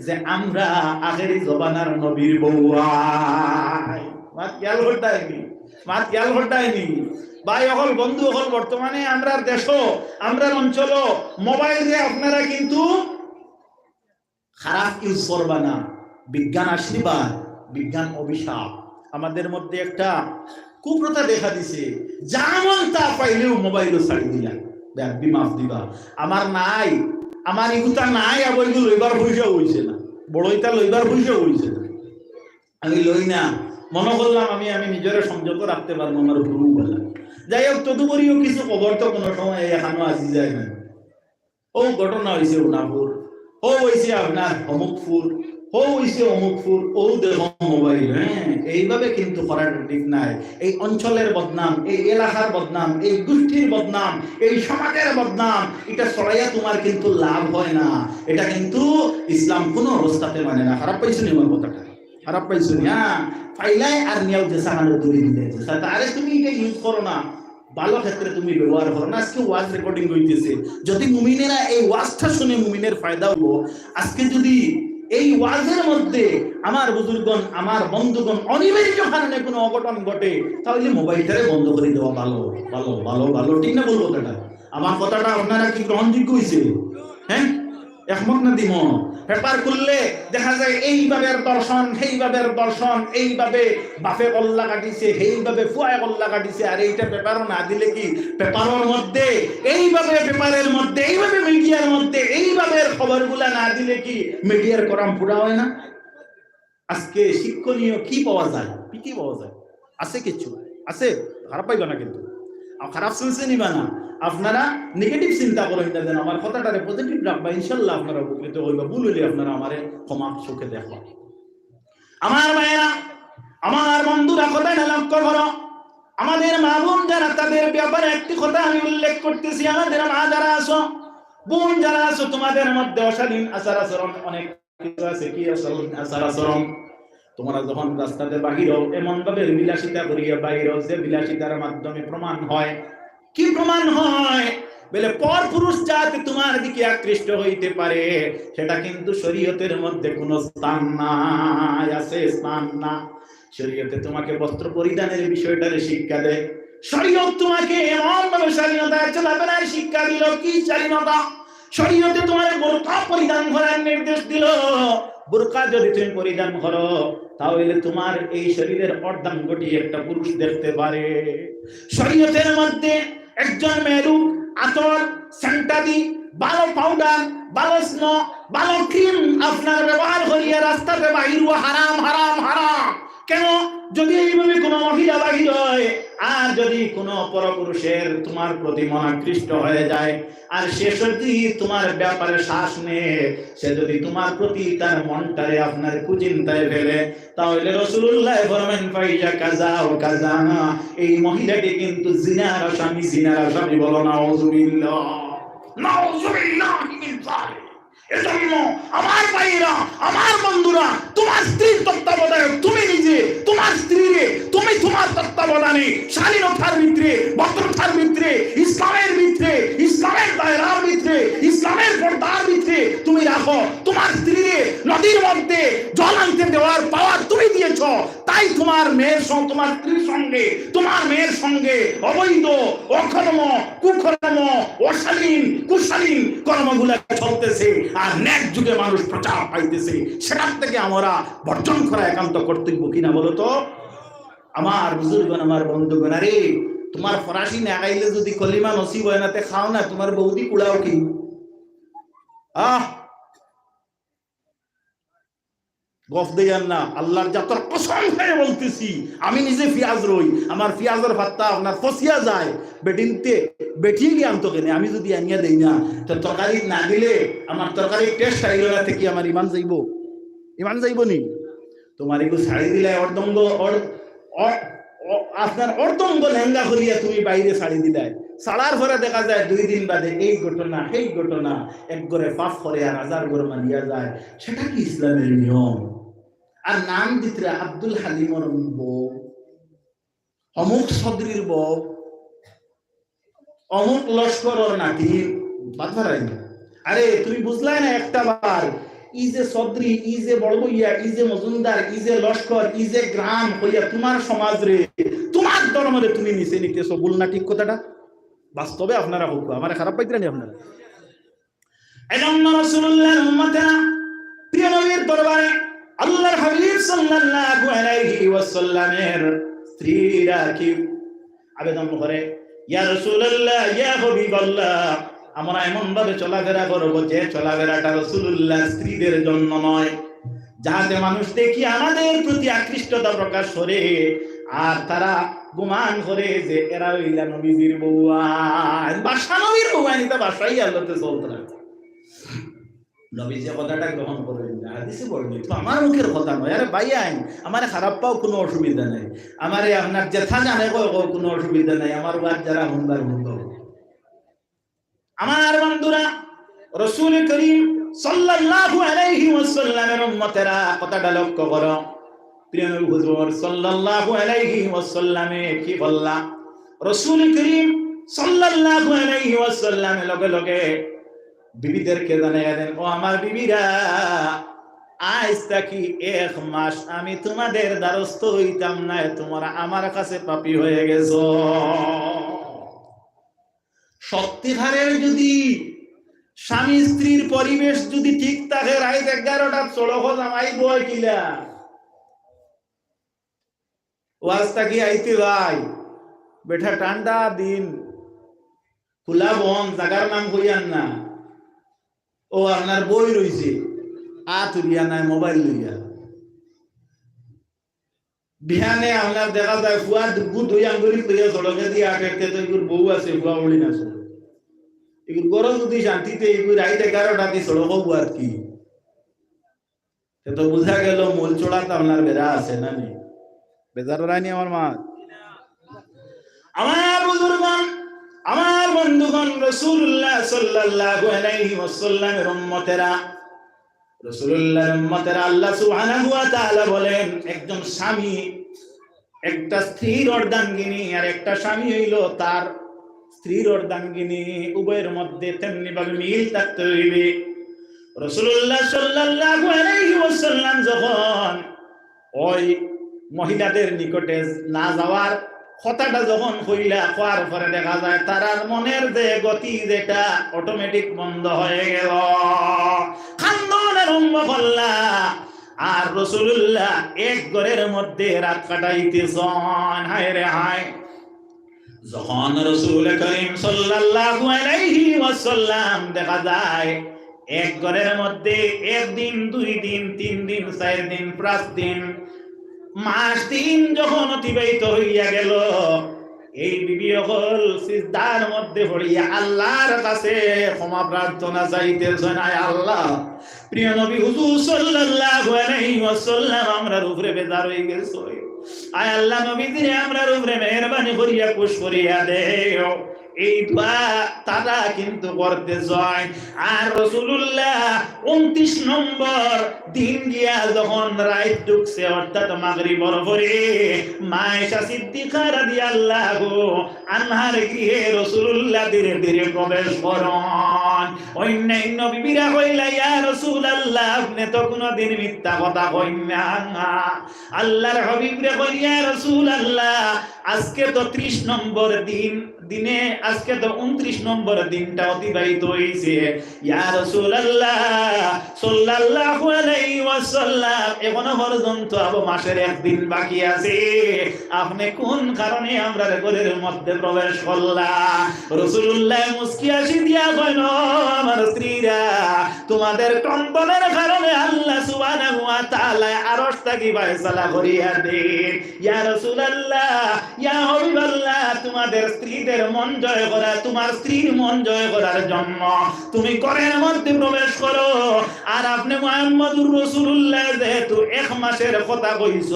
যে আমরা আখেরি জমানার নবীর বউ। আই, মাত খেয়াল করতায় নি? মাত খেয়াল করতায় নি? ভাই অকল, বন্ধু অকল, বর্তমানে আমরার দেশো, আমরার অঞ্চলো মোবাইলরে আপনারা কিন্তু খারাপ ইউজ করবা না। বিজ্ঞান আশীর্বাদ, বিজ্ঞান অভিশাপ। আমাদের মধ্যে একটা কুপ্রথা দেখা দিছে, যা মন তা পাইলেউ মোবাইলও ছাড়ি দিলা। বেয়াদবি মাফ দিবা, আমার নাই, আমার ইগুতা নাই, আবার ইগু লইবার পয়সাও অইছে না, বড় ইতা লইবার পয়সাও অইছে না। আমি লই না, মনো করলাম আমি, আমি নিজরে সংযত রাখতে পারবো আমার হুরু বেলা। যাই হোক, তদুপরিও কিছু খবর তো কোনো সময় এখানো আসি যায় না। ও ঘটনা অইছে উনাপুর, ও অইছে আপনার অমুকপুর, ও অইছে অমুকপুর, ও দেখো মোবাইল। হ্যাঁ, এইভাবে কিন্তু করাটা ঠিক নাই। এই অঞ্চলের বদনাম, এই এলাকার বদনাম, এই গোষ্ঠীর বদনাম, এই সমাজের বদনাম, এটা ছড়াইয়া তোমার কিন্তু লাভ হয় না। এটা কিন্তু ইসলাম কোনো অবস্থাতে মানে না। খারাপ পাইছো নি আমার কথাটা? খারাপ পাইছো নি? হ্যাঁ, পাইলায় আর নিয়াও যে সাহানো দূরে দিলে যে সাথে, আরে তুমি এটা ইউজ করো না, ভালো ক্ষেত্রে তুমি ব্যবহার করো না। আজকে ওয়াজ রেকর্ডিং হইতেছে, যদি মুমিনেরা এই ওয়াজটা শুনে মুমিনের ফায়দা হইব। আজকে যদি এই ওয়াজের মধ্যে আমার বুজুর্গণ, আমার বন্ধুগণ অনিবার্য কারণে কোনো অঘটন ঘটে, তাহলে মোবাইলটারে বন্ধ করে দেওয়া ভালো, ভালো, ভালো, ভালো। ঠিক না বলবো কথাটা? আমার কথাটা আপনারা কি গ্রহণযোগ্য হইছে? হ্যাঁ, একমত না দিম? পেপার খুললে দেখা যায় এইভাবে দর্শন, সেইভাবে দর্শন, এইভাবে বাপে কল্লা কাটিছে, সেইভাবে ফুয়ায় কল্লা কাটিছে। আর এইটা পেপারও না দিলে কি পেপারের মধ্যে এইভাবে, পেপারের মধ্যে এইভাবে, মিডিয়ার মধ্যে এইভাবে খবরগুলা না দিলে কি মিডিয়ার করাম পুরা হয় না? আজকে শিক্ষণীয় কি পাওয়া যায়? কি কি পাওয়া যায়? আছে কিছু? আছে? খারাপ পাইবা না কিন্তু। আর খারাপ সেন্সে নিবা না। আপনারা নেগেটিভ চিন্তা করইন না, যেন আমার কথাটারে পজিটিভ রাখবা। ইনশাল্লাহ আপনারা উপকৃত হইবা। ভুল হইলে আপনারা আমারে ক্ষমা চোখে দেখবা। আমার ভাইয়েরা, আমার বন্ধুরা, কথাটা লক্ষ্য করো। আমাদের মা বোন যারা, তাদের ব্যাপারে একটি কথা আমি উল্লেখ করতেছি। আমাদের মা যারা আছো, বোন যারা আছো, তোমাদের মধ্যে অশালীন আচার আচরণ অনেক কিছু আছে, কি অশালীন আচার আচরণ? তোমরা যখন রাস্তাতে বাহির হও, এমন ভাবে বিলাসিতা করিয়া বাহির হও যে বিলাসিতার মাধ্যমে প্রমাণ হয়। কি প্রমাণ হয়? বলে, পর পুরুষ যাতে তোমার দিকে আকৃষ্ট হইতে পারে, সেটা কিন্তু শরীয়তের মধ্যে কোনো স্থান নাই, আছে স্থান না। শরীয়তে তোমাকে বস্ত্র পরিধানের বিষয়টারে শিক্ষা দেয়। শরীয়ত তোমাকে এমন ভাবে শালীনতায় চলাফেরার শিক্ষা দিল। কি শালীনতা? শরীয়তে তোমার বোরকা পরিধান করার নির্দেশ দিল। বোরকা যদি তুমি পরিধান করো, তাহলে তোমার এই শরীরের অর্ধাঙ্গটি একটা পুরুষ দেখতে পারে। শরীয়তের মধ্যে একজন মেয়েলোক আতর, সেন্টাদি, ভালো পাউডার, ভালো স্নো, ভালো ক্রিম আপনার ব্যবহার করিয়া রাস্তাতে বাহির হওয়া হারাম, হারাম, হারাম। কেন? যদি এইভাবে কোনো মহিলা বাহির হয়, আর যদি কোনো পরপুরুষের তোমার প্রতি মনাকৃষ্ট হয়ে যায়, আর সে যদি তোমার ব্যাপারে শ্বাস নেয়, সে যদি তোমার প্রতি তার মনটারে আপনার কুচিন্তায় ফেলে, তাহলে রাসূলুল্লাহ ফরমাইন, "ফাইয়া কাজা ও কাজা", এই মহিলাটি কিন্তু জিনার আসামি, জিনার আসামি। বলো নাউজুবিল্লাহ, নাউজুবিল্লাহ মিন যালিক। এজন্য আমার ভাইরা, আমার বন্ধুরা, তোমার স্ত্রীর তত্ত্বাবধায়ক তুমি নিজে, তোমার স্ত্রীরে তুমি তোমার তত্ত্বাবধানে শালীনতার ভিতরে, ভদ্রতার ভিতরে, ইসলামের ভিতরে, ইসলামের দায়রার ভিতরে, ইসলামের পর্দার ভিতরে তুমি রাখো। তোমার স্ত্রীরে নদীর মধ্যে জল আনতে দেওয়ার পাওয়ার তুমি দিয়েছো, তাই তোমার মেয়ের সঙ্গে, তোমার স্ত্রীর সঙ্গে, তোমার মেয়ের সঙ্গে অবৈধ, অকর্ম, কুকর্ম, অশালীন, কুশালীন কর্মগুলা চলতেছে, আর নেট যুগে মানুষ প্রচার পাইতেছে। সেটার থেকে আমরা বর্জন করা একান্ত কর্তব্য, কিনা বলো তো? আমার বুজুর্গণ, আমার বন্ধুগণ, আরে, তোমার ফরাসি না খাইলে যদি কলিমা নসিব হয় না, তে খাও না, তোমার বৌদি কুড়াও কি? আহ, গফ দেয়ার না, আল্লাহর জাতর কসম খাইয়া বলতেছি, আমি নিজে পিয়াজ রই, আমার পিয়াজর ফাত্তা আপনার ফসিয়া যায়, বেটিনতে, বেটিয়ে গিয়ে আনতো কেনে? আমি যদি আনিয়া দেই না, তো তরকারি না দিলে আমার তরকারি টেস্ট আইল না, তে কি আমার ইমান যাইবো? ইমান যাইবো নি? তোমার এগু ছাড়ি দিলাই অর্ধঙ্গ, অর-, অ-, অ-, আপনার অর্ধঙ্গ লেহেঙ্গা খুলিয়া তুমি বাইরে ছাড়ি দিলাই। ছাড়ার পরে দেখা যায় দুই দিন বাদে এই ঘটনা, সেই ঘটনা, এক ঘরে পাঁচ ঘরে আর হাজার ঘর মানিয়া যায়। সেটা কি ইসলামের নিয়ম? আর নাম দিতরা আব্দুল হালিমর বউ, অমুক চৌধুরীর বউ, অমুক লস্করর নাতি, বাদ বাড়াই না। আরে, তুমি বুঝলায় না একটা বার, ই যে চৌধুরী, ই যে বড় ভইয়া, ই যে মজুমদার, ই যে লস্কর, ই যে গ্রাম হইয়া তোমার সমাজ রে, তোমার ধর্ম রে তুমি নিচে নিতেছো, ভুল না ঠিক কথাটা? বাস্তবে আপনারা হোক, আমারে খারাপ পাইতরা নি আপনারা? এজন্য রাসূলুল্লাহর উম্মতেরা প্রিয় নবীর দরবারে আল্লাহর হাবিব সাল্লাল্লাহু আলাইহি ওয়াসাল্লামের স্ত্রীরা কি আবেদন করে, "ইয়া রাসূলুল্লাহ, ইয়া হাবিবাল্লাহ, আমরা এমন ভাবে চলাফেরা করব যে চলাফেরাটা রাসূলুল্লাহর স্ত্রীদের জন্য নয়, যাহাতে মানুষ দেখি আমাদের প্রতি আকৃষ্টতা প্রকাশ করে, আর তারা গুমান করে যে এরা হইলা নবীজির বউয়াইন।" বাদশা নবীর বউয়াইন, এটা বাদশাহী আদালতে চলতে লাগে। নবীজি কথাটা গ্রহণ করইন না, হাদিসে বর্ণিত, আমার মুখের কথা নয়। আরে ভাইয়াইন, আমারে খারাপ পাও, কোনো অসুবিধা নাই, আমারে আপনার যেথা জানে কও, কও, কোনো অসুবিধা নাই, আমার ওয়াজ যারা হুনবার হুনবো। আমার বন্ধুরা, রাসূল করিম সাল্লাল্লাহু আলাইহি ওয়াসাল্লামের উম্মতেরা, কথাটা লক্ষ্য করো। প্রিয় নবী হুজুর সাল্লাল্লাহু আলাইহি ওয়াসাল্লামে কি বললা? রাসূল করিম সাল্লাল্লাহু আলাইহি ওয়াসাল্লামে লগে লগে বিবিদেরকে জানাইয়া দেন, "ও আমার বিবিরা, আইজ থাকি এক মাস আমি তোমাদের দ্বারস্থ হইতাম না, তোমরা আমার কাছে পাপী হয়ে গেছো।" সত্যিকারের যদি স্বামী স্ত্রীর পরিবেশ যদি ঠিক থাকে, রাইত এগারোটাত সড়কো জামাই বয় কিলা? ওয়াজ থাকি আইতে ভাই, বেটা ঠান্ডা দিন, খোলা বন, জাগার নাম কইয়ার না। ও আপনার বই রইছে, আত উড়িয়া নাই মোবাইল লইয়া। বিহানে আপনার দেখা যায় ফুয়া দুগু দুই আঙ্গুরি লইয়া সড়কে দিয়া আটের, তে তো এগুর বউ আছে, ফুয়া উড়ি না চলে। এগুর গরম যদি শান্তিতে এগুর রাইত এগারোটা দি সড়কো বুয়াত কি? তে তো বুঝা গেল মূল চূড়াত আপনার বেড়া আছে না নি? বেজার রায়নি আমার মা। আমার বুজুর্গণ, আমার বন্ধুগণ, রাসূলুল্লাহ সাল্লাল্লাহু আলাইহি ওয়াসাল্লামের উম্মতেরা, রাসূলুল্লাহর উম্মতেরা, আল্লাহ সুবহানাহু ওয়া তাআলা বলেন, একজন স্বামী, একটা স্ত্রীর অর্ধাঙ্গিনী আর একটা স্বামী হইল তার স্ত্রীর অর্ধাঙ্গিনী, উভয়ের মধ্যে তেমনি ভাবে মিল থাকতে হইবে। রাসূলুল্লাহ সাল্লাল্লাহু আলাইহি ওয়াসাল্লাম যখন ওই মহিলাদের নিকটে না যাওয়ার কথাটা যখন কইলা, কওয়ার পরে দেখা যায় তারার মনের যে গতি যেটা অটোমেটিক বন্ধ হয়ে গেল। কান্দন আরম্ভ করলা। আর রাসূলুল্লাহ এক ঘরের মধ্যে রাত কাটাইতেছন। হায় রে হায়। যখন রাসূল করিম সাল্লাল্লাহু আলাইহি ওয়াসাল্লাম দেখা যায় এক ঘরের মধ্যে একদিন, দুই দিন, তিন দিন, চার দিন, পাঁচ দিন মাস দিন যখন অতিবাহিত হইয়া গেল, এই বিবি অকল সিজদার মধ্যে পড়িয়া আল্লাহর কাছে ক্ষমা প্রার্থনা চাইতেছেন, "আয় আল্লাহ, প্রিয় নবী হুজুর সাল্লাল্লাহু আলাইহি ওয়াসাল্লাম আমরার উপরে বেজার হয়ে গেছে। আয় আল্লাহ, নবীজিরে আমরার উপরে মেহেরবানি করিয়া খুশ করিয়া দেও।" এই দোয়া তারা কিন্তু করতে চায়। আর রাসূলুল্লাহ ঊনত্রিশ নম্বর দিন গিয়া যখন রাইত ঢুকছে, অর্থাৎ মাগরিবর পরে, মা আয়েশা সিদ্দিকা রাদিয়াল্লাহু আনহার গৃহে রাসূলুল্লাহ ধীরে ধীরে প্রবেশ করন। অন্যান্য বিবিরা কইলা, "ইয়া রাসূলুল্লাহ, আপনে তো কুনুদিন মিথ্যা কথা কইন না।" আল্লাহর হাবিবরে কইলা, "ইয়া রাসূলুল্লাহ, আজকে তো ত্রিশ নম্বর দিন, দিনে আজকে তো ঊনত্রিশ নম্বর দিনটা অতিবাহিত হইছে। ইয়া রাসূলুল্লাহ সাল্লাল্লাহু আলাইহি ওয়াসাল্লাম, এখনো পর্যন্ত আবু মাসের একদিন বাকি আছে। আপনে কোন কারণে আমরার ঘরের মধ্যে প্রবেশ করলা?" রাসূলুল্লাহ মুস্কি হাসি দিয়া কইন, "ও আমার স্ত্রীরা, তোমাদের কম্পনের কারণে আল্লাহ সুবহানাহু ওয়া তাআলা আরশ থাকি ফয়সালা করিয়া দেন।" ইয়া রাসূলুল্লাহ, ইয়া হাবিবাল্লাহ, তোমাদের স্ত্রীদের মন জয় করা, তোমার স্ত্রীর মন জয় করার জন্য তুমি ঘরের মধ্যে প্রবেশ করো। আর আপনে মুহাম্মদুর রাসূলুল্লাহ যেহেতু এক মাসের কথা কইছ,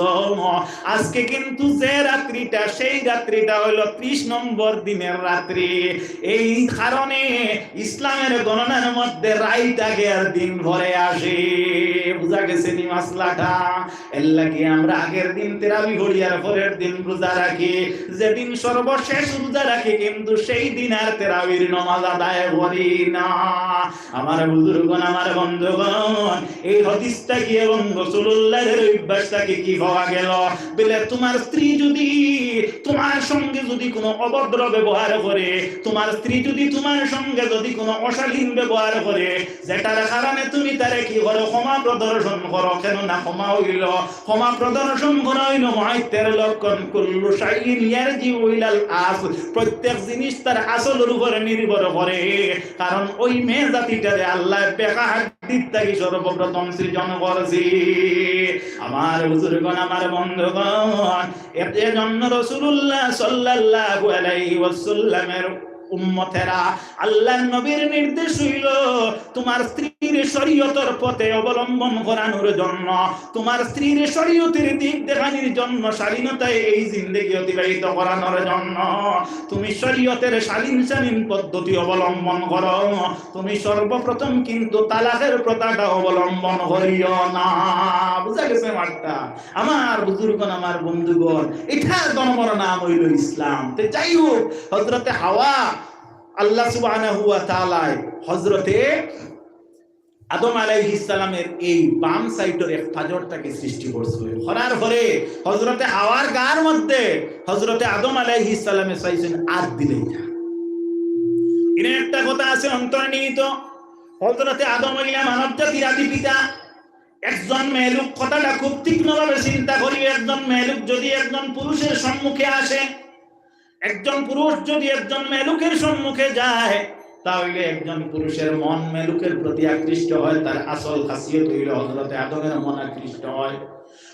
আজকে কিন্তু যে রাত্রিটা, সেই রাত্রিটা হইল ত্রিশ নম্বর দিনের রাত্রি। এই কারণে ইসলামের গণনার মধ্যে রাইত আগে আর দিন পরে আসে। বুঝা গেছে নি মাসলাটা? এর লাগি আমরা আগের দিন তেরাবি পড়ি আর পরের দিন রোজা রাখি। যেদিন সর্বশেষ রোজা রাখি, কিন্তু সেই দিন আর তেরাবির নামাজ আদায় করি না। আমার বুজুর্গণ, আমার বন্ধুগণ, এই হাদিস থাকি এবং রাসূলুল্লাহর অভ্যাস থাকি কি পাওয়া গেল? বলে, তোমার স্ত্রী যদি তোমার সঙ্গে যদি কোনো অভদ্র ব্যবহার করে, তোমার স্ত্রী যদি তোমার সঙ্গে যদি কোনো অশালীন ব্যবহার করে, যেটার কারণে তুমি তারে কি করো? ক্ষমা প্রদর্শন করো। কেননা ক্ষমা হইল, ক্ষমা প্রদর্শন করা হইল মুআত্তার লক্ষণ। কুল্লু শাইইন ইয়ারজিউ ইলাল আসল, প্রত্যেক জিনিস তার আসলের উপরে নির্ভর করে। কারণ ওই মেয়ে জাতিটারে আল্লাহ বেকা হাড্ডির থাকি সর্বপ্রথম সৃজন করছি। আমার বুজুর্গণ, আমার বন্ধুগণ, এর জন্য রাসূলুল্লাহ সাল্লাল্লাহু আলাইহি ওয়াসাল্লামের উম্মতেরা, আল্লাহর নবীর নির্দেশ হইল, তোমার স্ত্রীর শরীয়তের পথে অবলম্বন করানোর জন্য, তোমার স্ত্রীর শরীয়তের দিক দেখানির জন্য, শালীনতায় এই জিন্দেগি অতিবাহিত করানোর জন্য তুমি শরীয়তের শালীন শালীন পদ্ধতি অবলম্বন করো। তুমি সর্বপ্রথম কিন্তু তালাকের প্রথাটা অবলম্বন করিও না। বুঝা গেছে মাতটা? আমার বুজুর্গণ, আমার বন্ধুগণ, এটার ধর্মর নাম হইল ইসলাম। তে যাই হোক, হযরতে হাওয়া, আল্লাহ সুবহানাহু ওয়া তাআলায় হযরতে আদম আলাইহিস সালামের এই বাম সাইডর এক পাজরটাকে সৃষ্টি করছিল। করার পরে হযরতে হাওয়ার গার মধ্যে হযরতে আদম আলাইহিস সালামে চাইছেন আত দিলে এটা। এর একটা কথা আছে অন্তর্নিহিত, হযরতে আদম হইলা মানব জাতির আদি পিতা। একজন মেয়েলোক, কথাটা খুব তীক্ষ্ণভাবে চিন্তা করি, একজন মেয়েলোক যদি একজন পুরুষের সম্মুখে আসে, একজন পুরুষ যদি একজন মেয়েলোকের সম্মুখে যায়, তাহলে একজন পুরুষের মন মেয়েলোকের প্রতি আকৃষ্ট হয়, তার আসল খাসিয়ত হইল হযরতে আদমের মন আকৃষ্ট হয়।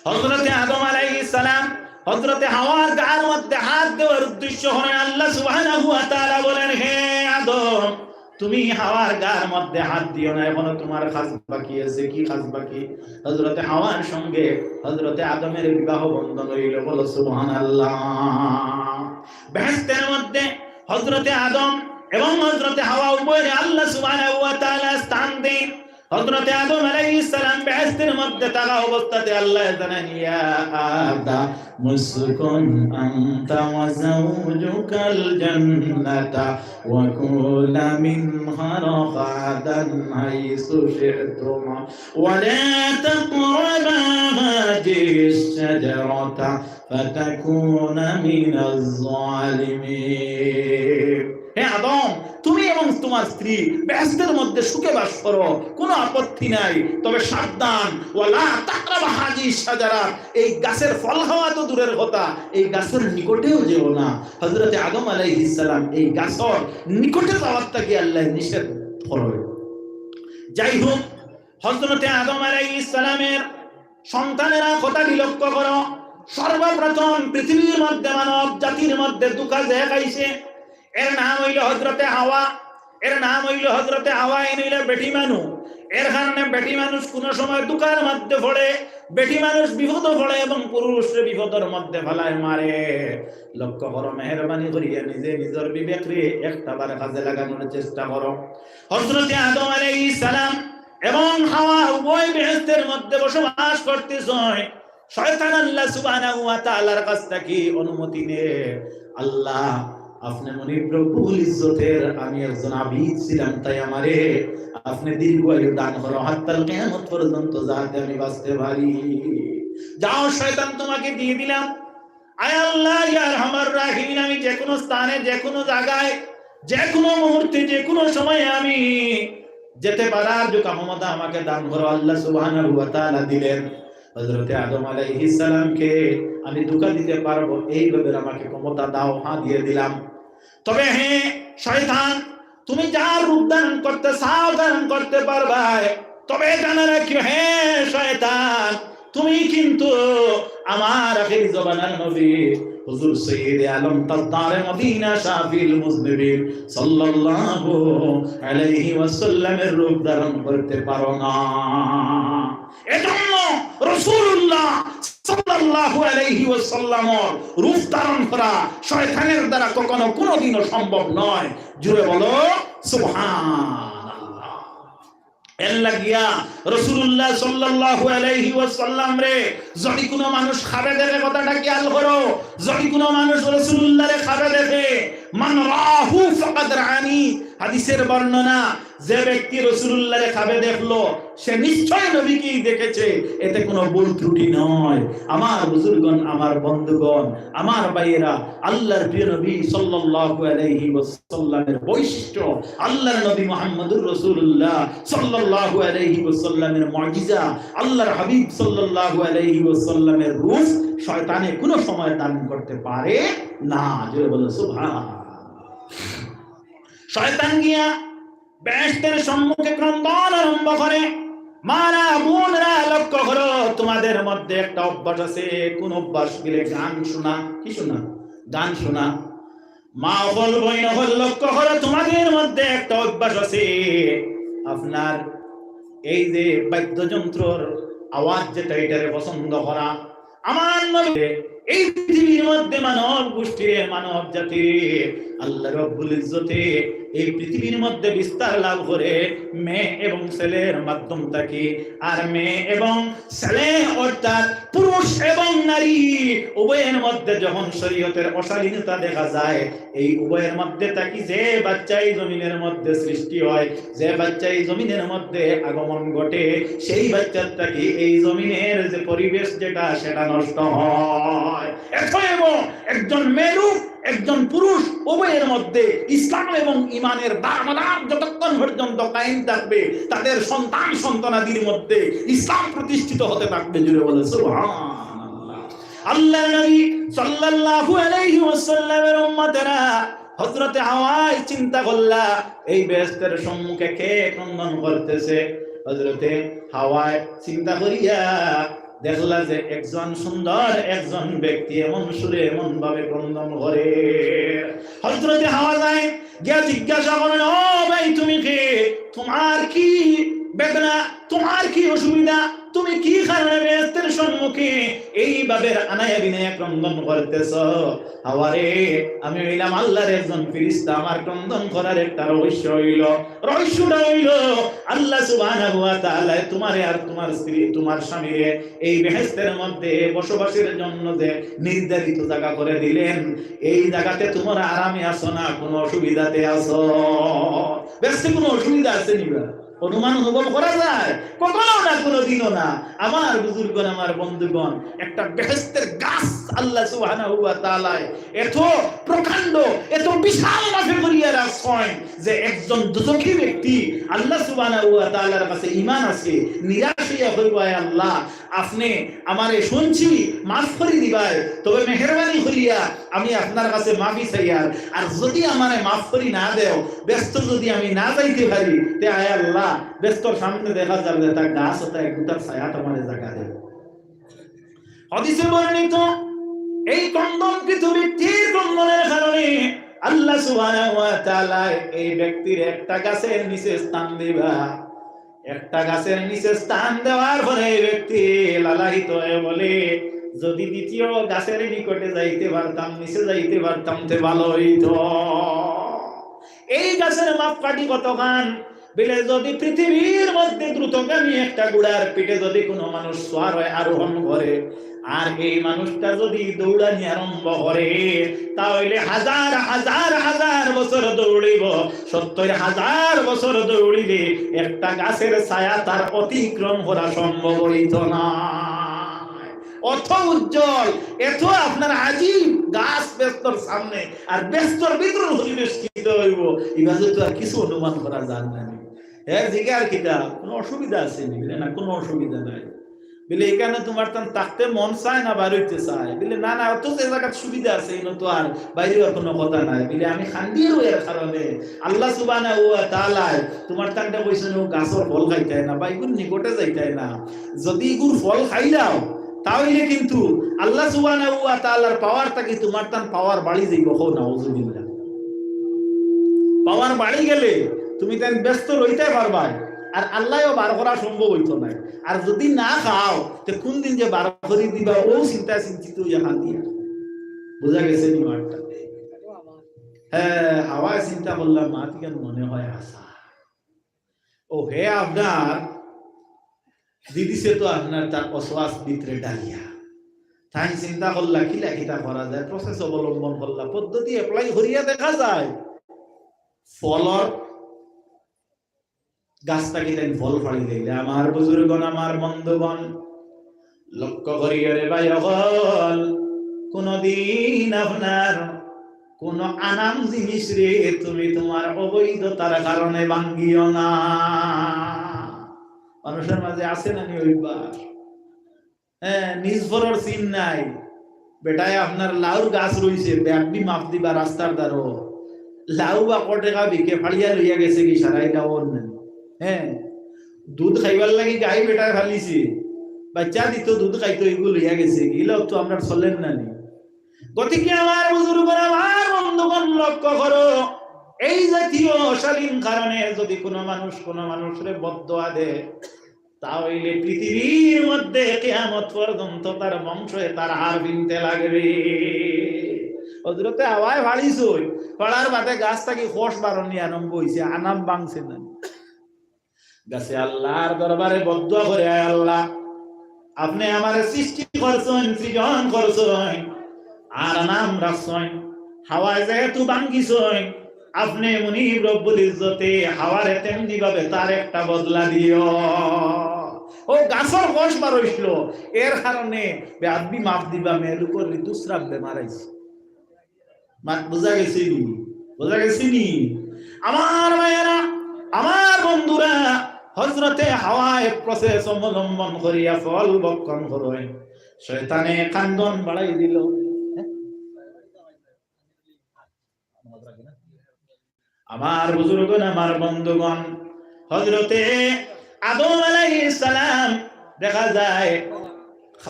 হযরতে আদম আলাইহিস সালাম হযরতে হাওয়ার গার মধ্যে হাত দেওয়ার উদ্দেশ্য করেন, আল্লাহ সুবহানাহু ওয়া তাআলা বলেন, "হে আদম, তুমি হাওয়ার গার মধ্যে হাত দিও না, এখনো তোমার কাজ বাকি আছে।" কি কাজ বাকি? হযরতে হাওয়ার সঙ্গে হযরতে আদমের বিবাহ বন্ধন হইল। বলো সুবহানাল্লাহ। বেহেশতের মধ্যে হযরতে আদম এবং হযরতে হাওয়া উভয়রে আল্লাহ সুবহানাহু ওয়া তাআলা স্থান দেন। হযরতে আদম আলাইহিস সালাম বেহেশতের মধ্যে থাকা অবস্থাতে আল্লাহ জানান, "ইয়া আদম, উসকুন আনতা ওয়া যাওজুকাল জান্নাতা ওয়া কুলা মিনহা রাগাদান হাইসু শি'তুমা ওয়া লা তাকরাবা হাযিহিশ শাজারাতা ফাতাকুনা মিনাজ জালিমিন।" হে আদম, তুমি এবং তোমার স্ত্রী বেহেশতের মধ্যে সুখে বাস করো, কোনো আপত্তি নাই, তবে সাবধান, ওয়ালা তাকরাবা হাযিহিশ শাজারা, এই গাছের ফল খাওয়া তো দূরের কথা, এই গাছের নিকটেও যেও না। হযরতে আদম আলাইহিস সালাম এই গাছর নিকটে যাওয়ার থাকি আল্লাহ নিষেধ করে। যাই হোক, হযরতে আদম আলাইহিস সালামের সন্তানেরা কথাটি লক্ষ্য করো, সর্বপ্রথম পৃথিবীর মধ্যে মানব জাতির মধ্যে ধোঁকা যে খাইছে, এর নাম অইলো হযরতে হাওয়া। এর নাম অইলো হযরতে হাওয়া, এন অইলো বেটি মানুষ। এর কারণে বেটি মানুষ কুনু সময় ধোঁকার মধ্যে পড়ে, বেটি মানুষ বিপদো পড়ে এবং পুরুষরে বিপদর মধ্যে ফালায় মারে। লক্ষ্য করো, মেহেরবানি করিয়া নিজে নিজর বিবেকরে একটা বার কাজে লাগানোর চেষ্টা করো। হযরতে আদম আলাইহিস সালাম এবং হাওয়া উভয় বেহেশতের মধ্যে বসবাস করতেছইন। শয়তান আল্লাহ সুবহানাহু ওয়া তাআলার কাছ থাকি অনুমতি নে, "আল্লাহ, আপনে মনিব রব্বুল ইজ্জতের, আমি একজন আবিদ ছিলাম, তাই আমারে আপনে দীর্ঘ আয়ু দান করো, হাত্তাল কিয়ামত পর্যন্ত যাতে আমি বাঁচতে পারি।" যাও শয়তান, তোমাকে দিয়ে দিলাম। আয় আল্লাহ, ইয়া আরহামার রাহিমিন, আমি যে কোনো স্থানে, যে কোনো জায়গায়, যে কোনো মুহূর্তে, যে কোনো সময়ে আমি যেতে পারার যে ক্ষমতা আমাকে দান করো, আল্লাহ সুবহানাহু ওয়া তাআলা দিলেন। হযরতে আদম আলাইহিস সালামকে আমি ধোঁকা দিতে পারবো, এইভাবে আমাকে ক্ষমতা দাও, হ্যাঁ, দিয়ে দিলাম। তবে হ্যাঁ, শয়তান, তুমি যার রূপ ধারণ করতে চাও, ধারণ করতে পারবায়। তবে জানা রাখিও, হে শয়তান, তুমি কিন্তু আমার আখির জমানার নবী হুজুর সৈয়দে আলম তাজদারে মদিনা শাফিউল মুজনিবিন সাল্লাল্লাহু আলাইহি ওয়াসাল্লামের রূপ ধারণ করতে পারো না। এজন্য রাসূলুল্লাহ সাল্লাল্লাহু আলাইহি ওয়াসাল্লামর রূপ ধারণ করা শয়তানের দ্বারা কখনো কোনোদিনও সম্ভব নয়। জুরে বলো, সুবহানাল্লাহ। এর লাগিয়া রাসূলুল্লাহ সাল্লাল্লাহু আলাইহি ওয়াসাল্লামরে যদি কোনো মানুষ খাবে দেখে, কথাটা খেয়াল করো, যদি কোনো মানুষ রাসূলুল্লাহরে খাবে দেখে, মান রাহু ফাকাদ রাআনি, হাদিসের বর্ণনা, যে ব্যক্তি রাসূলুল্লাহরে খাবে দেখলো, সে নিশ্চয় নবীকেই দেখেছে, এতে কোনো ভুল ত্রুটি নয়। আমার বুজুর্গণ, আমার বন্ধুগণ, আমার ভাইয়েরা, আল্লাহর প্রিয় নবী সাল্লাল্লাহু আলাইহি ওয়াসাল্লামের বৈশিষ্ট্য, আল্লাহর নবী মুহাম্মদুর রাসূলুল্লাহ সাল্লাল্লাহু আলাইহি ওয়াসাল্লামের মুজিজা, আল্লাহর হাবিব সাল্লাল্লাহু আলাইহি ওয়াসাল্লামের রূপ শয়তানে কোনো সময় ধারণ করতে পারে না। জোরে বলো সুবহানাল্লাহ। শয়তান গিয়া বেহেশতের সম্মুখে ক্রন্দন আরম্ভ করে। মারা বোনরা, লক্ষ্য করো, তোমাদের মধ্যে একটা অভ্যাস আছে। কোন অভ্যাস? বলে গান শোনা। কি শোনা? গান শোনা। মা অকল, বইন অকল, লক্ষ্য করো, তোমাদের মধ্যে একটা অভ্যাস আছে, আপনার এই যে বাদ্যযন্ত্রর আওয়াজ যেটা, এটারে পছন্দ করা। আমার নবী, এই পৃথিবীর মধ্যে মানব গোষ্ঠীরে, মানব জাতিরে আল্লাহ রব্বুল ইজ্জতে এই পৃথিবীর মধ্যে বিস্তার লাভ করে মেয়ে এবং ছেলের মাধ্যম থাকি। আর মেয়ে এবং ছেলে অর্থাৎ পুরুষ এবং নারী উভয়ের মধ্যে যখন শরীয়তের অশালীনতা দেখা যায়, এই উভয়ের মধ্যে থাকি যে বাচ্চা এই জমিনের মধ্যে সৃষ্টি হয়, যে বাচ্চা এই জমিনের মধ্যে আগমন ঘটে, সেই বাচ্চার থাকি এই জমিনের যে পরিবেশ যেটা, সেটা নষ্ট হয়। এত এবং একজন মেয়েরূপ, একজন পুরুষ উভয়ের মধ্যে ইসলাম এবং ইমানের দারমাদার যতক্ষণ পর্যন্ত কায়েম থাকবে, তাদের সন্তান সন্তানাদির মধ্যে ইসলাম প্রতিষ্ঠিত হতে থাকবে। জুরে বলে সুবহানাল্লাহ। আল্লাহর নবী সাল্লাল্লাহু আলাইহি ওয়াসাল্লামের উম্মতেরা, হযরতে হাওয়ায় চিন্তা করলা, এই বেহেশতের সম্মুখে কে ক্রন্দন করতেছে? হযরতে হাওয়ায় চিন্তা করিয়া দেখলা যে একজন সুন্দর একজন ব্যক্তি এমন সুরে এমন ভাবে ক্রন্দন করে। হযরতে হাওয়া যায় গিয়া জিজ্ঞাসা করেন, "ও ভাই, তুমি কে? তোমার কি বেদনা? তোমার কি অসুবিধা? তুমি কি কারণে বেহেশতের সম্মুখে এইভাবে আনায়া বিনায়া ক্রন্দন করতেছ?" "হাওয়ারে, আমি অইলাম আল্লাহর একজন ফিরিস্তা, আমার ক্রন্দন করার একটা রহস্য অইলো।" রহস্যটা অইলো, আল্লাহ সুবহানাহু ওয়া তাআলা তোমারে আর তোমার স্ত্রী, তোমার স্বামীরে এই বেহেশতের মধ্যে বসবাসের জন্য যে নির্ধারিত জায়গা করে দিলেন, এই জায়গাতে তোমরা আরামে আছো না, কোনো অসুবিধাতে আছো। বেহেশতে কোনো অসুবিধা আছে নি বা? অনুমান অনুভব করা যায়? কখনো না, কোনোদিনও না। আমার বুজুর্গণ, আমার বন্ধুগণ, একটা বেহেশতের গাছ আল্লাহ সুবহানাহু ওয়া তাআলায় এত প্রকাণ্ড, এত বিশাল মাপে করিয়া রাখছেন যে একজন দুজখী ব্যক্তি আল্লাহ সুবহানাহু ওয়া তাআলার কাছে ঈমান আছে, নিরাশ হইয়া কইবো, "আয় আল্লাহ, আপনে আমারে শুনছি, মাফ করি দিবায়, তবে মেহেরবানি করিয়া আমি আপনার কাছে মাফি চাইয়ার, আর যদি আমারে মাফ করি না দেও, বেহেশতো যদি আমি না যাইতে পারি, তে আয় আল্লাহ, বেহেশতর সামনে দেখা যাবে যে তার গাছ অতা এক গুটার ছায়াত আমারে জাগা দেও।" হাদিসে বর্ণিত, এই ক্রন্দন, পৃথিবীর তীর ক্রন্দনের কারণে আল্লাহ সুবহানাহু ওয়া তাআলা এই ব্যক্তির একটা গাছের নিচে স্থান দিবা। একটা গাছের নিচে স্থান দেওয়ার পরে এই ব্যক্তি লালায়িত হয়ে বলে, "যদি দ্বিতীয় গাছের নিকটে যাইতে পারতাম, নিচে যাইতে পারতাম, তে ভালো হইতো।" এই গাছের মাপকাঠি কতখান? বলে, যদি পৃথিবীর মধ্যে দ্রুতগামী একটা ঘোড়ার পিঠে যদি কোনো মানুষ সওয়ার হয়, আরোহণ করে, আর এই মানুষটা যদি দৌড়ানি আরম্ভ করে, তাহলে হাজার হাজার হাজার বছর দৌড়িব, সত্তর হাজার বছর দৌড়িলে একটা গাছের ছায়া তার অতিক্রম করা সম্ভব হইত না। অত উজ্জ্বল, এত আপনার আজীব গাছ বেহেস্তর সামনে, আর বেহেস্তর ভিতরে পরিবেশ কিতা হইব, ইবাজে তো আর কিছু অনুমান করা যায় না। হে জিগার কিতা, কোনো অসুবিধা আছে নি? বলে, "না, কোনো অসুবিধা নাই।" বলে, "এখানে তোমার তান থাকতে মন চায় না, বার হইতে চায়?" বলে, "না, না, অত যে জায়গার সুবিধা আছে, এনে তো আর বাইরে আর কোনো কথা নাই।" বলে, "আমি খান্দিয়ে রই এর কারণে, আল্লাহ সুবহানাহু ওয়া তাআলায় তোমার তানটা কইছেন, ও গাছর ফল খাইতায় না, বা এগুর নিকটে যাইতায় না। যদি এগুর ফল খাইলাও, তাহলে কিন্তু আল্লাহ সুবহানাহু ওয়া তাআলার পাওয়ার থাকি তোমার তান পাওয়ার বাড়ি যাইব।" কও নাউজুবিল্লাহ। পাওয়ার বাড়ি গেলে তুমি তান বেহেস্ত রইতে পারবায়, আর আল্লাহও বার করা সম্ভব হইতো না। আর যদি না খাও, তে কোন দিন যে বার করি দিবা, ও চিন্তা চিন্তিত হইয়া কান্দিয়া। বুঝা গেছে নি মাতটা? হ্যাঁ, হাওয়ায় চিন্তা করলাম, মাত কেন মনে হয় হাছা। ও হে আপনার দিদিছে তো আপনার তার ওয়াসওয়াস ভিতরে ডালিয়া। তাই চিন্তা করলা, কিলা কিতা করা যায়, প্রসেস অবলম্বন করলা, পদ্ধতি অ্যাপ্লাই করিয়া দেখা যায় ফলর গাছ থাকি তাই ফল ফাড়ি দিলে। আমার বুজুর্গণ, আমার বন্ধুগণ, লক্ষ্য করিও রে ভাই অকল, কোনদিন আপনার কোন আনাম জিনিস রে তুমি তোমার অবৈধতার কারণে ভাঙ্গিও না। মানুষের মাঝে আছে না নি অভ্যাস? হ্যাঁ, নিজ ফরর চিন নাই। বেটায় আপনার লাউর গাছ রইছে, বেয়াদবি মাফ দিবা রাস্তার ধারো। লাউ বা কটেকা বিকে ফাড়িয়া লইয়া গেছে কি সারাই লাউ অন্য। হ্যাঁ, দুধ খাইবার লাগি গাই বেটায় ফালিছে। বাচ্চা দিত দুধ খাইতো এগু লইয়া গেছে কি। ইলাও তো আমরা চলেন না নি। গতিকে আমার বুজুর্গরা, আমার বন্ধুগণ লক্ষ্য করো, এই জাতীয় অশালীন কারণে যদি কোনো মানুষ কোনো মানুষরে বদদোয়া দেয়, তা হইলে পৃথিবীর মধ্যে কিয়ামত পর্যন্ত তার বংশে তার হাড় ভিনতে লাগবে। হজরতে হাওয়ায় ফাড়িছইন, ফাড়ার বাদে গাছ থাকি খোস বারনি আরম্ভ হইছে, আনাম ভাঙছে না। গাছে আল্লাহর দরবারে বদদোয়া করে, "আয় আল্লাহ, আপনে আমারে সৃষ্টি করছইন, সৃজন করছইন, আর আনাম রাখছইন, হাওয়ায় যেহেতু ভাঙ্গিছইন, আপনে মুনিব রব্বুল ইজ্জতে হাওয়ারে তেমনি ভাবে তার একটা বদলা দিও।" ও গাছর খোস বারইছিল, এর কারণে বেয়াদবি মাফ দিবা, মেলুকর ঋতুস্রাব বেমার আইছে। মাত বুঝা গেছে নি? বুঝা গেছে নি? আমার ভাইয়েরা, আমার বন্ধুরা, হজরতে হাওয়ায় প্রসেস অবলম্বন করিয়া ফল ভক্ষণ করইন। শয়তানে কান্দন বাড়াই দিল। আমার বুজুর্গণ, আমার বন্ধুগণ, হজরতে আদম আলাইহিস সালাম দেখা যায়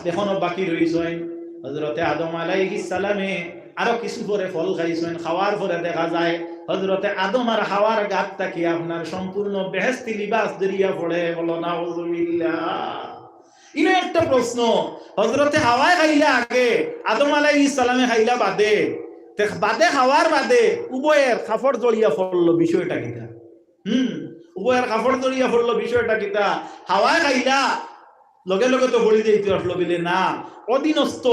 এখনো বাকি রইছইন। হজরতে আদম আলাইহিস সালামে আরো কিছু পরে ফল খাইছইন, খাওয়ার পরে দেখা যায় হজরতে আদম আর হাওয়ার গাত থাকি আপনার সম্পূর্ণ বেহেস্তি লিবাস ঝরিয়া পড়ে। বলো নাউজুবিল্লাহ। ইনো একটা প্রশ্ন, হজরতে হাওয়ায় খাইলা আগে, আদম আলাইহিস সালামে খাইলা বাদে, তে বাদে খাওয়ার বাদে উভয়ের কাপড় ঝরিয়া পড়লো, বিষয়টা কিতা? হুম, উভয়ের কাপড় ঝরিয়া পড়লো, বিষয়টা কিতা? হাওয়ায় খাইলা, লগে লগে তো পড়ি যাইতে আসলো বিলে না। অধীনস্থ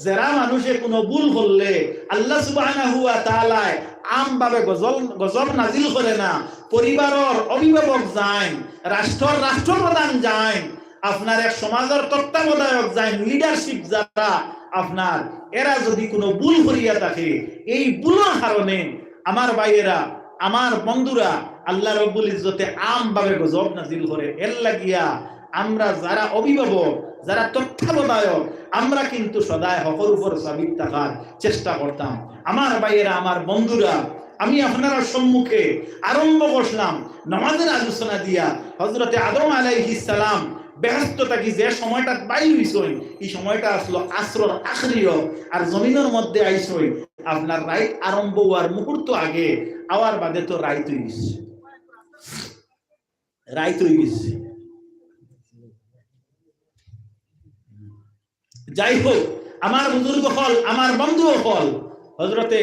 যেরা মানুষে কোনো ভুল করলে আল্লাহ সুবহানাহু ওয়া তাআলায় আমভাবে গজল-, গজব নাজিল করে না। পরিবারর অভিভাবক যাইন, রাষ্ট্রর রাষ্ট্রপ্রধান যাইন, আপনার এক সমাজর তত্ত্বাবধায়ক যাইন, লিডারশিপ যারা আপনার, এরা যদি কোনো ভুল করিয়া থাকে, এই ভুলর কারণে আমার ভাইয়েরা, আমার বন্ধুরা, আল্লাহ রব্বুল ইজ্জতে আমভাবে গজব নাজিল করে। এর লাগিয়া আমরা যারা অভিভাবক, যারা তত্ত্বাবধায়ক, আমরা কিন্তু সদায় হকর উপর সাবিত থাকার চেষ্টা করতাম। আমার ভাইয়েরা, আমার বন্ধুরা, আমি আপনারার সম্মুখে আরম্ভ করলাম নামাজের আলোচনা দিয়া। হযরতে আদম আলাইহিস সালাম বেহেশত থাকি যে সময়টা বাইর হইছইন, এই সময়টা আসলো আসরর আখরি অক্ত, আর জমিনর মধ্যে আইছইন আপনার রাইত আরম্ভ হওয়ার মুহূর্ত আগে, আওয়ার বাদে তো রাইত হই গেছে, রাইত হই গেছে। যাই হোক, আমার বুজুর্গ অকল, আমার বন্ধু অকল, হযরতে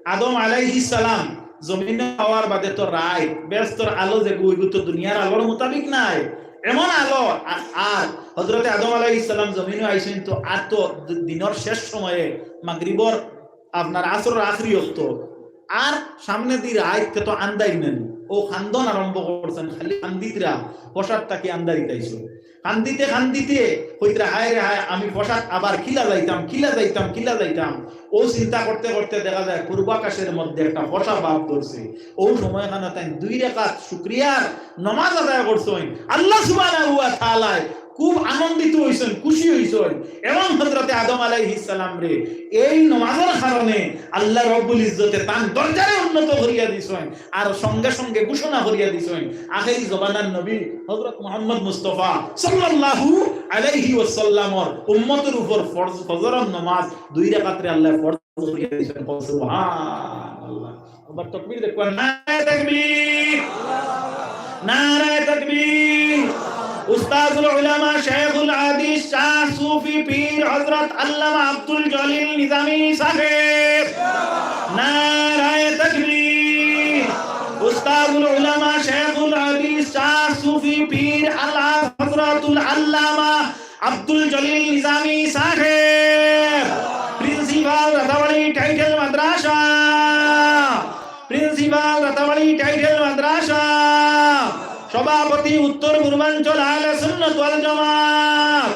আদম আলাইহিস সালাম জমিনো আওয়ার বাদে তো রাইত, বেহেশতর আলো যেগু, ইগু তো দুনিয়ার আলোর মোতাবিক নায়, এমন আলো। আ-, আর হযরতে আদম আলাইহিস সালাম জমিনো আইছইন তো আর তো দি-, দিনর শেষ সময়ে, মাগরিবর আপনার আসরর আখরি অক্ত, আর সামনেদি রাইত তো আন্দাইর নেই। অউ কান্দন আরম্ভ করছইন, খালি কান্দিতরা, ফসাদ থাকি আন্দারিত আইছো। কান্দিতে কান্দিতে কইতরা, "হায় রে হায়, আমি ফসাদ আবার কিলা যাইতাম, কিলা যাইতাম, কিলা যাইতাম।" অউ চিন্তা করতে করতে দেখা যায় পূর্বাকাশের মধ্যে একটা ফসা ভাব ধরছে। অউ সময়খানো তাইন দুই রাকাত শুকরিয়ার নমাজ আদায় করছইন। আল্লাহ সুবহানাহু ওয়া তাআলায় খুব আনন্দিত হইছইন, খুশি হইছইন। এবং হযরতে আদম আলাইহিস সালামরে এই নমাজর কারণে আল্লাহ রব্বুল ইজ্জতে তান দরজারে উন্নত করিয়া দিছইন। আর সঙ্গে সঙ্গে ঘোষণা করিয়া দিছইন, আখেরি জমানার নবী হযরত মুহাম্মদ মুস্তাফা সাল্লাল্লাহু আলাইহি ওয়াসাল্লামর উম্মতর উপর ফরজ, ফজরর নমাজ দুই রাকাতরে আল্লাহ ফরজ করিয়া দিছইন। সুবহানাল্লাহ। আবার তকবীর দেখবা, নারায়ে তাকবীর, নারায়ে তাকবীর। উস্তাজুল উলামা শেখুল হাদিস শাহ সুফি পীর হযরত আল্লামা আব্দুল জলিল নিজামী সাহেব, নারায়ে তাকবীর। উস্তাজুল উলামা শেখুল হাদিস শাহ সুফি পীর আল হযরতুল আল্লামা আব্দুল জলিল নিজামী সাহেব, প্রিন্সিপাল রাতাবাড়ি টাইটেল মাদ্রাসা, প্রিন্সিপাল রাতাবাড়ি টাইটেল মাদ্রাসা, সভাপতি উত্তর পূর্বাঞ্চল আহলে সুন্নাত ওয়াল জামাত।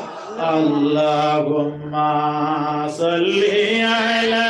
আল্লাহুম্মা সাল্লি আলা